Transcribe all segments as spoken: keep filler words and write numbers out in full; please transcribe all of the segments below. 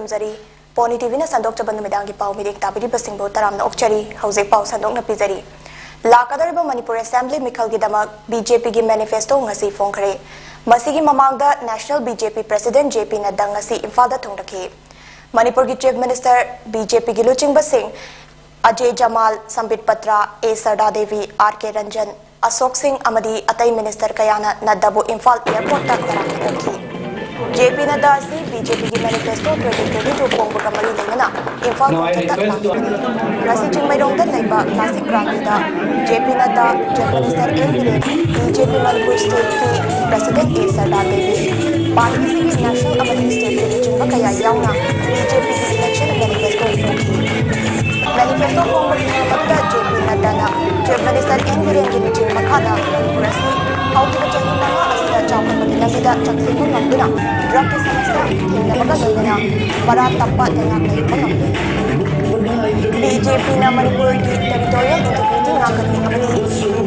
ꯇꯧꯖꯔꯤ꯫ ꯄꯣꯅꯤ ꯇꯤꯚꯤꯅ ꯁꯟꯗꯣꯛꯆꯕ ꯅꯨꯃꯤꯗꯥꯡꯒꯤ ꯄꯥꯎ ꯃꯤꯠꯌꯦꯡ ꯇꯥꯕꯤꯔꯤꯕꯁꯤꯡꯕꯨ ꯇꯔꯥꯝꯅ ꯑꯣꯛꯆꯔꯤ꯫ ꯍꯧꯖꯤꯛ ꯄꯥꯎ ꯁꯟꯗꯣꯛꯅ ꯄꯤꯖꯔꯤ꯫ ꯂꯥꯛꯀꯗꯧꯔꯤꯕ ꯃꯅꯤꯄꯨꯔ ꯑꯦꯁꯦꯝꯕ꯭ꯂꯤ ꯃꯤꯈꯜꯒꯤꯗꯃꯛ ꯕꯤ ꯖꯦ ꯄꯤꯒꯤ ꯃꯦꯅꯤꯐꯦꯁꯇꯣ ꯉꯁꯤ ꯐꯣꯡꯈ꯭ꯔꯦ꯫ ꯃꯁꯤꯒꯤ ꯃꯃꯥꯡꯗ ꯅꯦꯁꯅꯦꯜ ꯕꯤ ꯖꯦ ꯄꯤ ꯄ꯭ꯔꯦꯁꯤꯗꯦꯟꯠ ꯖꯦ ꯄꯤ ꯅꯗ꯭ꯗꯥ ꯉꯁꯤ ꯏꯝꯐꯥꯜꯗ ꯊꯨꯡꯂꯈꯤ꯫ ꯃꯅꯤꯄꯨꯔꯒꯤ ꯆꯤꯐ ꯃꯤꯅꯤꯁꯇꯔ, ꯕꯤ ꯖꯦ ꯄꯤꯒꯤ ꯂꯨꯆꯤꯡꯕꯁꯤꯡ ꯑꯖꯦ ꯖꯃꯥꯜ, ꯁꯝꯕꯤꯠ ꯄꯇ꯭ꯔꯥ, ꯑꯦ ꯁꯔꯗꯥ ꯗꯦꯕꯤ, ꯑꯥꯔ ꯀꯦ ꯔꯟꯖꯟ, ꯑꯁꯣꯛ ꯁꯤꯡ ꯑꯃꯗꯤ ꯑꯇꯩ ꯃꯤꯅꯤꯁꯇꯔ ꯀꯌꯥꯅ ꯅꯗ꯭ꯗꯥꯕꯨ ꯏꯝꯐꯥꯜ ꯑꯦꯌꯔꯄꯣꯔꯠꯇ ꯇꯔꯥꯝꯅ ꯑꯣꯛꯈꯤ꯫ ꯖꯦ ꯄꯤ ꯅꯗ꯭ꯗꯥ ꯑꯁꯤ ꯕꯤ ꯖꯦ ꯄꯤꯒꯤ ꯃꯦꯅꯤꯐꯦꯁꯇꯣ ꯇ꯭ꯋꯦꯟꯇꯤ ꯇ꯭ꯋꯦꯟꯇꯤ ꯇꯨ ꯐꯣꯡꯕꯒ ꯃꯔꯤ ꯂꯩꯅꯅ ꯏꯝꯐꯥꯜ ꯈꯣꯡꯆꯠꯇ ꯂꯥꯛꯈꯤꯕꯅꯤ꯫ ꯉꯁꯤ ꯆꯤꯡꯃꯩꯔꯣꯡꯗ ꯂꯩꯕ ꯀ꯭ꯂꯥꯁꯤꯛ ꯔꯥꯂꯤꯗ J P Nadda, chief minister N Biren, B J P Manipur ꯁ꯭ꯇꯦꯠꯀꯤ ꯄ꯭ꯔꯦꯁꯤꯗꯦꯟꯠ ꯑꯦ ꯁꯔꯗꯥ ꯗꯦꯕꯤ, ꯄꯥꯔꯇꯤꯁꯤꯡꯒꯤ ꯅꯦꯁꯅꯦꯜ ꯑꯃꯗꯤ ꯁ꯭ꯇꯦꯠꯀꯤ ꯂꯨꯆꯤꯡꯕ ꯀꯌꯥ ꯌꯥꯎꯅ ꯕꯤ ꯖꯦ ꯄꯤꯒꯤ ꯏꯂꯦꯛꯁꯟ ꯃꯦꯅꯤꯐꯦꯁꯇꯣ ꯐꯣꯡꯈꯤ꯫ ꯃꯦꯅꯤꯐꯦꯁꯇꯣ ꯐꯣꯡꯕꯒꯤ ꯃꯔꯛꯇ ꯖꯦ ꯄꯤ ꯅꯗ꯭ꯗꯥꯅ ꯆꯤꯐ ꯃꯤꯅꯤꯁꯇꯔ ꯑꯦꯟ ꯕꯤꯔꯦꯟꯒꯤ ꯂꯨꯆꯤꯡ ꯃꯈꯥꯗ ꯃꯅꯤꯄꯨꯔ ꯑꯁꯤ ꯍꯧꯈꯤꯕ ꯆꯍꯤ ꯃꯉꯥ ꯑꯁꯤꯗ ꯆꯥꯎꯈꯠꯄꯒꯤ ꯂꯝꯕꯤꯗ ꯆꯪꯁꯤꯟꯕ ꯉꯝꯗꯨꯅ ꯗ꯭ꯔꯒꯀꯤ ꯁꯃꯁ꯭ꯌꯥ ꯊꯦꯡꯅꯕꯒ ꯂꯣꯏꯅꯅ ꯃꯔꯥ ꯇꯞꯄ ꯂꯩꯉꯥꯛ ꯂꯩꯕ ꯉꯝꯂꯦ꯫ ꯕꯤ ꯖꯦ ꯄꯤꯅ ꯃꯅꯤꯄꯨꯔꯒꯤ ꯇꯦꯔꯤꯇꯣꯔꯤꯌꯦꯜ ꯏꯟꯇꯤꯒ꯭ꯔꯤꯇꯤ ꯉꯥꯛꯀꯅꯤ ꯑꯃꯗꯤ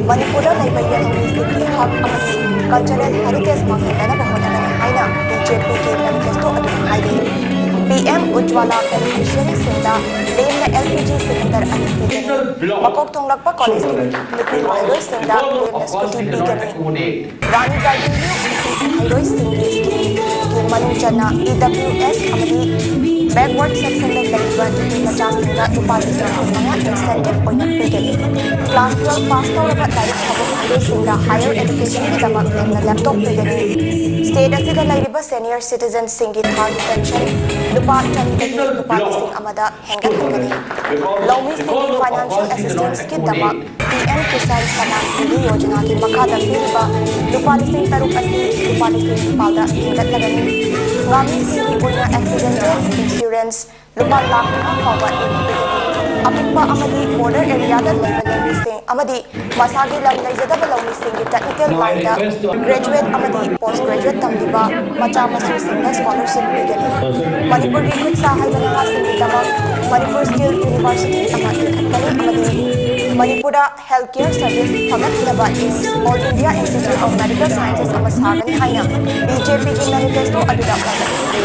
ꯃꯅꯤꯄꯨꯔꯗ ꯂꯩꯕ ꯌꯦꯜꯍꯧꯃꯤꯁꯤꯡꯒꯤ ꯍꯛ ꯑꯃꯗꯤ ꯀꯜꯆꯔꯦꯜ ꯍꯦꯔꯤꯇꯦꯖ ꯃꯥꯡꯍꯟꯗꯅꯕ ꯍꯣꯠꯅꯒꯅꯤ ꯍꯥꯏꯅ ꯕꯤ ꯖꯦ ꯄꯤꯒꯤ ꯃꯦꯅꯤꯐꯦꯁꯇꯣ ꯑꯗꯨꯅ ꯍꯥꯏꯔꯤ꯫ ꯄꯤ ꯑꯦꯝ ꯎꯖ꯭ꯋꯥꯂꯥ ꯕꯦꯅꯤꯐꯤꯁꯤꯌꯔꯤꯁꯤꯡꯗ ꯂꯦꯝꯅ ꯑꯦꯜ ꯄꯤ ꯖꯤ ꯁꯤꯂꯤꯟꯗꯔ ꯑꯅꯤ ꯄꯤꯒꯅꯤ꯫ ꯃꯀꯣꯛ ꯊꯣꯡꯂꯛꯄ ꯀꯣꯂꯦꯖꯀꯤ ꯅꯨꯄꯤ ꯃꯍꯩꯔꯣꯏꯁꯤꯡꯗ ꯂꯦꯝꯅ ꯁ꯭ꯀꯨꯇꯤ ꯄꯤꯒꯅꯤ꯫ ꯔꯥꯅꯤ ꯒꯥꯏꯗꯤꯟꯂꯤꯌꯨ ꯃꯍꯩꯔꯣꯏꯁꯤꯡꯒꯤ ꯁ꯭ꯀꯤꯝꯒꯤ ꯃꯅꯨꯡ ꯆꯟꯅ ꯏ ꯗꯕ꯭ꯂꯤꯎ ꯑꯦꯁ ꯑꯃꯗꯤ ꯕꯦꯛꯋꯥꯔꯗ ꯁꯦꯛꯁꯟꯗ ꯂꯩꯔꯤꯕ ꯅꯨꯄꯤ ꯃꯆꯥꯁꯤꯡꯗ ꯂꯨꯄꯥ ꯂꯤꯁꯤꯡ ꯀꯨꯟꯃꯉꯥ ꯏꯟꯁꯦꯟꯇꯤꯚ ꯑꯣꯏꯅ ꯄꯤꯒꯅꯤ꯫ ꯀ꯭ꯂꯥꯁ ꯇꯨꯋꯦꯜꯐ ꯄꯥꯁ ꯇꯧꯔꯕ ꯂꯥꯏꯔꯤꯛ ꯇꯝꯕ ꯃꯍꯩꯔꯣꯏꯁꯤꯡꯗ ꯍꯥꯌꯔ ꯑꯦꯖꯨꯀꯦꯁꯟꯒꯤꯗꯃꯛ ꯂꯦꯝꯅ ꯂꯦꯞꯇꯣꯞ ꯄꯤꯒꯅꯤ꯫ ꯁ꯭ꯇꯦꯠ ꯑꯁꯤꯗ ꯂꯩꯔꯤꯕ ꯁꯦꯅꯤꯌꯔ ꯁꯤꯇꯤꯖꯟꯁꯤꯡꯒꯤ ꯊꯥꯒꯤ ꯄꯦꯟꯁꯟ ꯂꯨꯄꯥ ꯆꯅꯤꯗꯒꯤ ꯂꯨꯄꯥ ꯂꯤꯁꯤꯡ ꯑꯃꯗ ꯍꯦꯟꯒꯠꯍꯟꯒꯅꯤ꯫ ꯂꯧꯃꯤꯁꯤꯡꯒꯤ financial ꯑꯦꯁꯤꯁꯇꯦꯟꯁꯀꯤꯗꯃꯛ P M Kisan ꯁꯃꯥꯟ Nidhi ꯌꯣꯖꯅꯥꯒꯤ ꯃꯈꯥꯗ ꯄꯤꯔꯤꯕ ꯂꯨꯄꯥ ꯂꯤꯁꯤꯡ ꯇꯔꯨꯛ ꯑꯁꯤ ꯂꯨꯄꯥ ꯂꯤꯁꯤꯡ ꯅꯤꯄꯥꯜꯗ ꯍꯦꯟꯒꯠꯂꯒꯅꯤ꯫ ꯉꯥꯃꯤꯁꯤꯡꯒꯤ ꯑꯣꯏꯅ ꯑꯦꯛꯁꯤꯗꯦꯟꯇꯦꯜ ꯏꯟꯁꯨꯔꯦꯟꯁ ꯂꯨꯄꯥ ꯂꯥꯈ ꯃꯉꯥ ꯐꯥꯎꯕ ꯂꯦꯝꯅ ꯄꯤꯒꯅꯤ꯫ ꯑꯄꯤꯛꯄ ꯑꯃꯗꯤ ꯕꯣꯔꯗꯔ ꯑꯦꯔꯤꯌꯥꯗ ꯂꯩꯕ ꯂꯧꯃꯤꯁꯤꯡ ꯑꯃꯗꯤ ꯃꯁꯥꯒꯤ ꯂꯝ ꯂꯩꯖꯗꯕ ꯂꯧꯃꯤꯁꯤꯡꯒꯤ ꯇꯦꯛꯅꯤꯀꯦꯜ ꯂꯥꯏꯟꯗ ꯒ꯭ꯔꯦꯖꯨꯋꯦꯠ ꯑꯃꯗꯤ ꯄꯣꯁ ꯒ꯭ꯔꯦꯖꯨꯋꯦꯠ ꯇꯝꯂꯤꯕ ꯃꯆꯥ ꯃꯁꯨꯁꯤꯡꯗ ꯁ꯭ꯀꯣꯂꯔꯁꯤꯞ ꯄꯤꯒꯅꯤ꯫ ꯃꯅꯤꯄꯨꯔꯒꯤ ꯈꯨꯠ ꯁꯥ ꯍꯩꯕ ꯅꯍꯥꯁꯤꯡꯒꯤꯗꯃꯛ ꯃꯅꯤꯄꯨꯔ ꯁ꯭ꯀꯤꯜ ꯌꯨꯅꯤꯚꯔꯁꯤꯇꯤ ꯑꯃ ꯂꯤꯡꯈꯠꯀꯅꯤ ꯑꯃꯗꯤ ꯃꯅꯤꯄꯨꯔꯗ ꯍꯦꯜꯊ ꯀꯦꯌꯔ ꯁꯔꯚꯤꯁ ꯐꯒꯠꯅꯕ AIIMS, all India institute of medical sciences ꯑꯃ ꯁꯥꯒꯅꯤ ꯍꯥꯏꯅ ꯕꯤ ꯖꯦ ꯄꯤꯒꯤ ꯃꯦꯅꯤꯐꯦꯁꯇꯣ ꯑꯗꯨꯗ ꯐꯣꯡꯗꯣꯛꯈꯤ꯫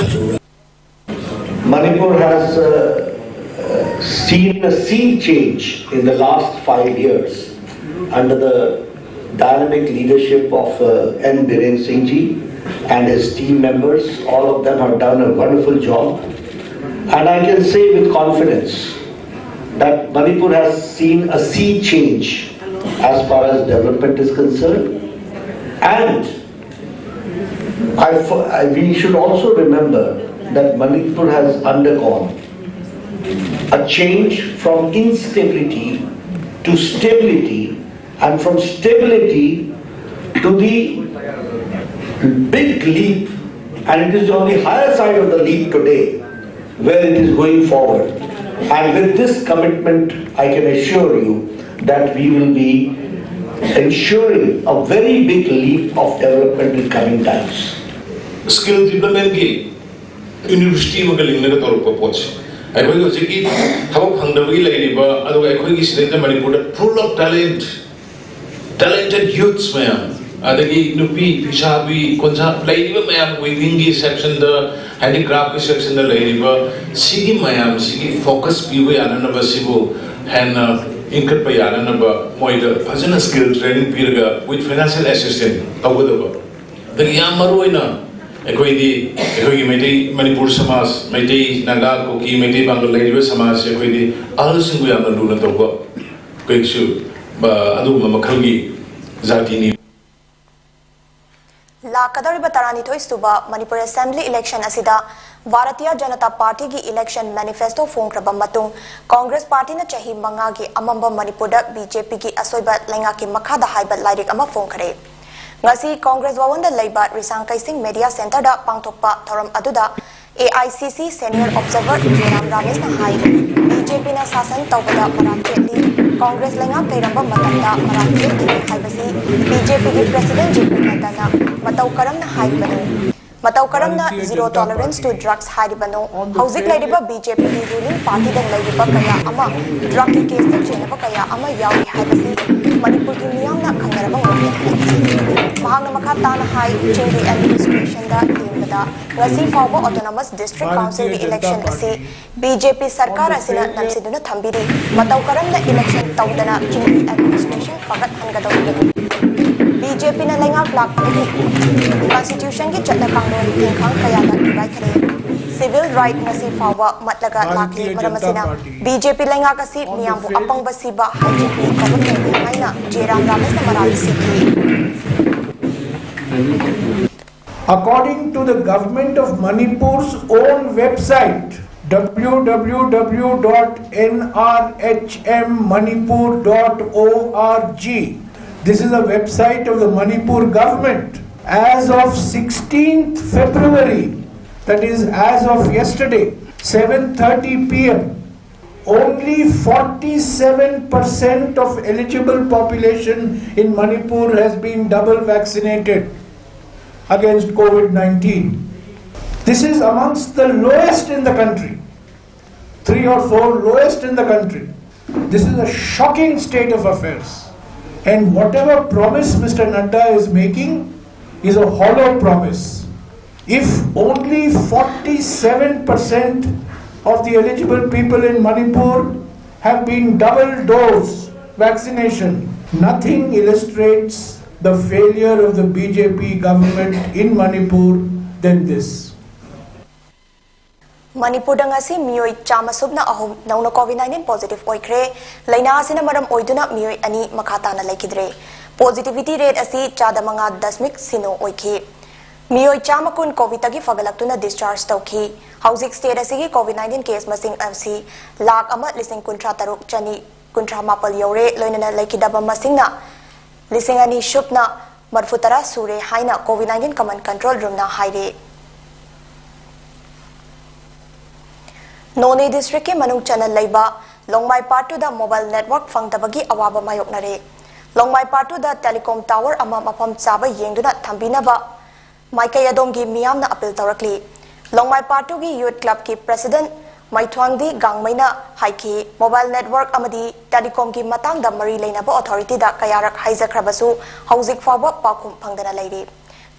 Manipur has uh, uh, seen a sea change in the last five years under the dynamic leadership of uh, N Biren Singh ji and his team members. All of them have done a wonderful job. And I can say with confidence that Manipur has seen a sea change as far as development is concerned. And I, I, we should also remember that Manipur has undergone a change from instability to stability, and from stability to the big leap, and it is on the higher side of the leap today where it is going forward. And with this commitment, I can assure you that we will be ensuring a very big leap of development in coming times. Skill development ꯀꯤ university ꯑꯃꯒ ꯂꯤꯡꯂꯒ ꯇꯧꯔꯛꯄ ꯄꯣꯠꯁꯦ꯫ ꯑꯩꯈꯣꯏꯒꯤ ꯍꯧꯖꯤꯛꯀꯤ ꯊꯕꯛ ꯐꯪꯗꯕꯒꯤ ꯂꯩꯔꯤꯕ, ꯑꯗꯨꯒ ꯑꯩꯈꯣꯏꯒꯤ ꯁꯤꯗꯩꯗ ꯃꯅꯤꯄꯨꯔꯗ full of talent, talented youths ꯃꯌꯥꯝ, ꯑꯗꯒꯤ ꯅꯨꯄꯤ ꯐꯤꯁꯥꯕꯤ ꯀꯣꯟꯁꯥ ꯂꯩꯔꯤꯕ ꯃꯌꯥꯝ, weaving ꯒꯤ section ꯗ, handicraft ꯀꯤ section ꯗ ꯂꯩꯔꯤꯕ, ꯁꯤꯒꯤ ꯃꯌꯥꯝꯁꯤꯒꯤ focus ꯄꯤꯕ ꯌꯥꯅꯅꯕ, ꯁꯤꯕꯨ ꯍꯦꯟꯅ ꯏꯟꯈꯠꯄ ꯌꯥꯅꯅꯕ ꯃꯣꯏꯗ ꯐꯖꯅ skill training ꯄꯤꯔꯒ with financial assistance ꯇꯧꯒꯗꯕ꯫ ꯑꯗꯒꯤ ꯌꯥꯝ ꯃꯔꯨ ꯑꯣꯏꯅ ꯑꯩꯈꯣꯏꯗꯤ, ꯑꯩꯈꯣꯏꯒꯤ ꯃꯩꯇꯩ, ꯃꯅꯤꯄꯨꯔ ꯁꯃꯥꯖ, ꯃꯩꯇꯩ, ꯅꯥꯒꯥ, ꯀꯨꯀꯤ, ꯃꯩꯇꯩ ꯄꯥꯡꯒꯜ ꯂꯩꯔꯤꯕ ꯁꯃꯥꯖꯁꯦ ꯑꯩꯈꯣꯏꯗꯤ ꯑꯍꯜꯁꯤꯡꯕꯨ ꯌꯥꯝꯅ ꯂꯨꯅ ꯇꯧꯕ, ꯑꯩꯈꯣꯏꯁꯨ, ꯑ, ꯑꯗꯨꯒꯨꯝꯕ ꯃꯈꯜꯒꯤ ꯖꯥꯇꯤꯅꯤ꯫ ꯂꯥꯛꯀꯗꯧꯔꯤꯕ ꯇꯔꯥꯅꯤꯊꯣꯏ ꯁꯨꯕ ꯃꯅꯤꯄꯨꯔ ꯑꯦꯁꯦꯝꯕ꯭ꯂꯤ ꯏꯂꯦꯛꯁꯟ ꯑꯁꯤꯗ ꯚꯥꯔꯇꯤꯌꯥ ꯖꯅꯇꯥ ꯄꯥꯔꯇꯤꯒꯤ ꯏꯂꯦꯛꯁꯟ ꯃꯦꯅꯤꯐꯦꯁꯇꯣ ꯐꯣꯡꯈ꯭ꯔꯕ ꯃꯇꯨꯡ ꯀꯣꯡꯒ꯭ꯔꯦꯁ ꯄꯥꯔꯇꯤꯅ ꯆꯍꯤ ꯃꯉꯥꯒꯤ ꯑꯃꯝꯕ ꯃꯅꯤꯄꯨꯔꯗ ꯕꯤ ꯖꯦ ꯄꯤꯒꯤ ꯑꯁꯣꯏꯕ ꯂꯩꯉꯥꯛꯀꯤ ꯃꯈꯥꯗ ꯍꯥꯏꯕ ꯂꯥꯏꯔꯤꯛ ꯑꯃ ꯐꯣꯡꯈ꯭ꯔꯦ꯫ ꯉꯁꯤ ꯀꯣꯡꯒ꯭ꯔꯦꯁ ꯚꯋꯟꯗ ꯂꯩꯕ ꯔꯤꯁꯥꯡ ꯀꯩꯁꯤꯡ ꯃꯦꯗꯤꯌꯥ ꯁꯦꯟꯇꯔꯗ ꯄꯥꯡꯊꯣꯛꯄ ꯊꯧꯔꯝ ꯑꯗꯨꯗ ꯑꯦ ꯑꯥꯏ ꯁꯤ ꯁꯤ ꯁꯦꯅꯤꯌꯔ ꯑꯣꯕꯖꯔꯚꯔ ꯖꯣꯔꯥꯝ ꯔꯥꯃꯦꯁꯅ ꯍꯥꯏ, ꯕꯤ ꯖꯦ ꯄꯤꯅ ꯁꯥꯁꯟ ꯇꯧꯕꯗ ꯃꯔꯥꯡ ꯆꯦꯠꯂꯤ, ꯀꯣꯡꯒ꯭ꯔꯦꯁ ꯂꯩꯉꯥꯛ ꯂꯩꯔꯝꯕ ꯃꯇꯝꯗ ꯃꯔꯥꯡ ꯆꯦꯠꯇꯦ ꯍꯥꯏꯕꯁꯤ ꯕꯤ ꯖꯦ ꯄꯤꯒꯤ ꯄ꯭ꯔꯦꯁꯤꯗꯦꯟ ꯖꯦ ꯄꯤ ꯅꯗ꯭ꯗꯥꯅ ꯃꯇꯧ ꯀꯔꯝꯅ ꯍꯥꯏꯔꯤꯕꯅꯣ? ꯃꯇꯧ ꯀꯔꯝꯅ zero tolerance to drugs ꯍꯥꯏꯔꯤꯕꯅꯣ? ꯍꯧꯖꯤꯛ ꯂꯩꯔꯤꯕ ꯕꯤ ꯖꯦ ꯄꯤꯒꯤ ꯔꯨꯂꯤꯡ ꯄꯥꯔꯇꯤꯗ ꯂꯩꯔꯤꯕ ꯀꯌꯥ ꯑꯃ ꯗ꯭ꯔꯒꯀꯤ ꯀꯦꯁꯇ ꯆꯦꯟꯅꯕ ꯀꯌꯥ ꯑꯃ ꯌꯥꯎꯔꯤ ꯍꯥꯏꯕꯁꯤ ꯃꯅꯤꯄꯨꯔꯒꯤ ꯃꯤꯌꯥꯝꯅ ꯈꯪꯅꯔꯕ ꯉꯥꯛꯇꯅꯤ꯫ ꯃꯍꯥꯛꯅ ꯃꯈꯥ ꯇꯥꯅ ꯍꯥꯏ, ꯆꯤꯡꯒꯤ ꯑꯦꯗꯃꯤꯅꯤꯁꯇ꯭ꯔꯦꯁꯟꯗ ꯌꯦꯡꯕꯗ ꯉꯁꯤ ꯐꯥꯎꯕ Autonomous District Councilꯒꯤ election ꯑꯁꯤ BJP ꯁꯔꯀꯥꯔ ꯑꯁꯤꯅ ꯅꯝꯁꯤꯟꯗꯨꯅ ꯊꯝꯕꯤꯔꯤ꯫ ꯃꯇꯧ ꯀꯔꯝꯅ election ꯇꯧꯗꯅ ꯆꯤꯡꯒꯤ administration ꯐꯒꯠꯍꯟꯒꯗꯧꯔꯤꯕꯅꯣ? BJPꯅ ꯂꯩꯉꯥꯛ ꯂꯥꯛꯄꯗꯒꯤ constitutionꯒꯤ ꯆꯠꯅ ꯀꯥꯡꯂꯣꯟ ꯇꯦꯡꯈꯥꯡ ꯀꯌꯥꯗ ꯊꯨꯒꯥꯏꯈꯔꯦ꯫ Civil right ꯉꯁꯤ ꯐꯥꯎꯕ ꯃꯠꯂꯒ ꯂꯥꯛꯂꯤ꯫ ꯃꯔꯝ ꯑꯁꯤꯅ BJP ꯂꯩꯉꯥꯛ ꯑꯁꯤ ꯃꯤꯌꯥꯝꯕꯨ ꯑꯄꯪꯕ ꯁꯤꯕ ꯍꯥꯏꯖꯤꯟꯕꯤ ꯊꯕꯛ ꯇꯧꯔꯤ ꯍꯥꯏꯅ ꯖꯦꯔꯥꯝ ꯔꯥꯃꯦꯁꯅ ꯃꯔꯥꯜ ꯁꯤꯈꯤ꯫ According to the Government of Manipur's own website, w w w dot n r h m manipur dot org. This is a website of the Manipur government. As of sixteenth February, that is as of yesterday, seven thirty p m, only forty-seven percent of eligible population in Manipur has been double vaccinated against COVID nineteen. This is amongst the lowest in the country, three or four lowest in the country. This is a shocking state of affairs. And whatever promise Mister Nadda is making is a hollow promise. If only forty-seven percent of the eligible people in Manipur have been double dose vaccination, nothing illustrates the failure of the B J P government in Manipur than this. ꯃꯅꯤꯄꯨꯔꯗ ꯉꯁꯤ ꯃꯤꯑꯣꯏ ꯆꯥꯝꯃ ꯁꯨꯞꯅ ꯑꯍꯨꯝ ꯅꯧꯅ COVID nineteen positive ꯑꯣꯏꯈ꯭ꯔꯦ꯫ ꯂꯥꯏꯅꯥ ꯑꯁꯤꯅ ꯃꯔꯝ ꯑꯣꯏꯗꯨꯅ ꯃꯤꯑꯣꯏ ꯑꯅꯤ ꯃꯈꯥ ꯇꯥꯅ ꯂꯩꯈꯤꯗ꯭ꯔꯦ꯫ Positivity rate ꯑꯁꯤ ꯆꯥꯗ ꯃꯉꯥ ꯗꯁꯃꯤꯛ ꯁꯤꯅꯣ ꯑꯣꯏꯈꯤ꯫ ꯃꯤꯑꯣꯏ ꯆꯥꯝꯃ ꯀꯨꯟ COVIDꯇꯒꯤ ꯐꯒꯠꯂꯛꯇꯨꯅ discharge ꯇꯧꯈꯤ꯫ ꯍꯧꯖꯤꯛ state ꯑꯁꯤꯒꯤ COVID nineteen case ꯃꯁꯤꯡ ꯑꯁꯤ ꯂꯥꯈ ꯑꯃ ꯂꯤꯁꯤꯡ ꯀꯨꯟꯊ꯭ꯔꯥ ꯇꯔꯨꯛ ꯆꯅꯤ ꯀꯨꯟꯊ꯭ꯔꯥ ꯃꯥꯄꯜ ꯌꯧꯔꯦ꯫ ꯂꯣꯏꯅꯅ ꯂꯩꯈꯤꯗꯕ ꯃꯁꯤꯡꯅ ꯂꯤꯁꯤꯡ ꯑꯅꯤ ꯁꯨꯞꯅ ꯃꯔꯤꯐꯨ ꯇꯔꯥ ꯁꯨꯔꯦ ꯍꯥꯏꯅ COVID nineteen Command Control Roomꯅ ꯍꯥꯏꯔꯦ꯫ ꯅꯣꯅꯦ districtꯀꯤ ꯃꯅꯨꯡ ꯆꯟꯅ ꯂꯩꯕ ꯂꯣꯡꯃꯥꯏ Part twoꯗ mobile network ꯐꯪꯗꯕꯒꯤ ꯑꯋꯥꯕ ꯃꯥꯌꯣꯛꯅꯔꯦ꯫ ꯂꯣꯡꯃꯥꯏ Part twoꯗ telecom tower ꯑꯃ ꯃꯐꯝ ꯆꯥꯕ ꯌꯦꯡꯗꯨꯅ ꯊꯝꯕꯤꯅꯕ ꯃꯥꯏꯀꯩ ꯑꯗꯣꯝꯒꯤ ꯃꯤꯌꯥꯝꯅ appeal ꯇꯧꯔꯛꯂꯤ꯫ ꯂꯣꯡꯃꯥꯏ Part twoꯒꯤ youth clubꯀꯤ president ꯃꯩꯊ꯭ꯋꯥꯡꯗꯤ ꯒꯥꯡꯃꯩꯅ ꯍꯥꯏꯈꯤ, mobile network ꯑꯃꯗꯤ telecomꯒꯤ ꯃꯇꯥꯡꯗ ꯃꯔꯤ ꯂꯩꯅꯕ authorityꯗ ꯀꯌꯥꯔꯛ ꯍꯥꯏꯖꯈ꯭ꯔꯕꯁꯨ ꯍꯧꯖꯤꯛ ꯐꯥꯎꯕ ꯄꯥꯎꯈꯨꯝ ꯐꯪꯗꯅ ꯂꯩꯔꯤ꯫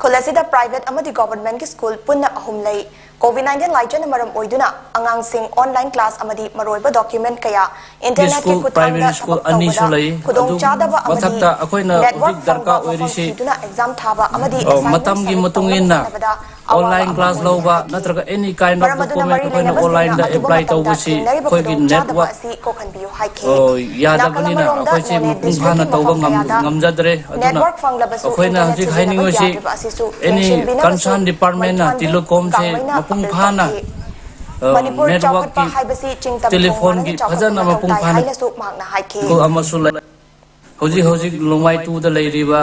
ꯈꯨꯜ ꯑꯁꯤꯗ private ꯑꯃꯗꯤ governmentꯀꯤ school ꯄꯨꯟꯅ ꯑꯍꯨꯝ ꯂꯩ꯫ COVID nineteen ꯂꯥꯏꯆꯠꯅ ꯃꯔꯝ ꯑꯣꯏꯗꯨꯅ ꯑꯉꯥꯡꯁꯤꯡ online class ꯑꯃꯗꯤ ꯃꯔꯨꯑꯣꯏꯕ document ꯀꯌꯥ internetꯀꯤ school, ꯈꯨꯠꯊꯥꯡꯗ primary school ꯊꯕꯛ ꯑꯅꯤꯁꯨ ꯇꯧꯕꯗ ꯂꯩ꯫ ꯈꯨꯗꯣꯡ ꯑꯗꯨ ꯆꯥꯗꯕ ꯑꯃꯗꯤ ꯃꯊꯛꯇ ꯑꯩꯈꯣꯏꯅ network ꯍꯧꯖꯤꯛ ꯗꯔꯀꯥꯔ ꯐꯪꯕ ꯃꯐꯝ ꯑꯣꯏꯔꯤꯁꯤ, ꯊꯤꯗꯨꯅ exam ꯊꯥꯕ ꯑꯃꯗꯤ ꯑ, assignment ꯃꯇꯝꯒꯤ submit ꯃꯇꯨꯡ ꯇꯧꯅꯕ ꯏꯟꯅ ꯍꯣꯠꯅꯕꯗ ꯑꯋꯥꯕ online ꯑꯃ class ꯑꯣꯏꯅ ꯂꯧꯕ ꯃꯥꯌꯣꯛꯅꯈꯤ꯫ ꯅꯠꯇ꯭ꯔꯒ any kind of ꯃꯔꯝ ꯑꯗꯨꯅ document ꯃꯔꯤ ꯑꯩꯈꯣꯏꯅ ꯂꯩꯅꯕꯁꯤꯡꯅ onlineꯗ ꯑꯗꯨꯒꯨꯝꯕ apply ꯃꯇꯝꯗ ꯇꯧꯕꯁꯤ ꯊꯦꯡꯅꯔꯤꯕ ꯑꯩꯈꯣꯏꯒꯤ ꯈꯨꯗꯣꯡꯆꯥꯗꯕ network ꯑꯁꯤ ꯀꯣꯛꯍꯟꯕꯤꯌꯨ ꯍꯥꯏꯈꯤ꯫ ꯑꯣ, ꯌꯥꯗꯕꯅꯤꯅ ꯅꯥꯀꯜ ꯑꯃꯔꯣꯝꯗ ꯑꯩꯈꯣꯏꯁꯦ ꯅꯣꯅꯦ ꯃꯄꯨꯡ ꯐꯥꯅ districtꯀꯤ ꯇꯧꯕ ꯃꯐꯝ ꯉꯝ-, ꯀꯌꯥꯗ ꯉꯝꯖꯗ꯭ꯔꯦ꯫ ꯑꯗꯨꯅ network ꯐꯪꯂꯕꯁꯨ ꯑꯩꯈꯣꯏꯅ internet ꯍꯧꯖꯤꯛ ꯁꯤꯖꯤꯟꯅꯕ ꯍꯥꯏꯅꯤꯡꯕꯁꯤ ꯌꯥꯗ꯭ꯔꯤꯕ ꯑꯁꯤꯁꯨ any ꯌꯦꯡꯁꯤꯟꯕꯤꯅꯕꯁꯨ concern departmentꯅ ꯃꯩꯊ꯭ꯋꯥꯟꯕꯤ ꯇꯤꯂꯣꯀꯣꯝꯁꯦ ꯀꯥꯡꯃꯩꯅ ꯃꯄꯨꯡ appeal ꯐꯥꯅ, ꯇꯧꯈꯤ꯫ ꯑ, ꯃꯅꯤꯄꯨꯔ networkꯀꯤ ꯆꯥꯎꯈꯠꯄ ꯍꯥꯏꯕꯁꯤ ꯆꯤꯡ ꯇꯝ ꯈꯣꯡ ꯇꯦꯂꯤꯐꯣꯟꯒꯤ ꯃꯥꯟꯅꯅ ꯐꯖꯅ ꯆꯥꯎꯈꯠꯄ ꯃꯊꯧ ꯃꯄꯨꯡ ꯇꯥꯏ ꯐꯥꯅ ꯍꯥꯏꯅꯁꯨ ꯃꯍꯥꯛꯅ ꯍꯥꯏꯈꯤ꯫ school ꯑꯃꯁꯨ ꯂꯩ꯫ ꯍꯧꯖꯤꯛ ꯍꯧꯖꯤꯛ ꯂꯣꯡꯃꯥꯏ ꯇꯨꯗ ꯂꯩꯔꯤꯕ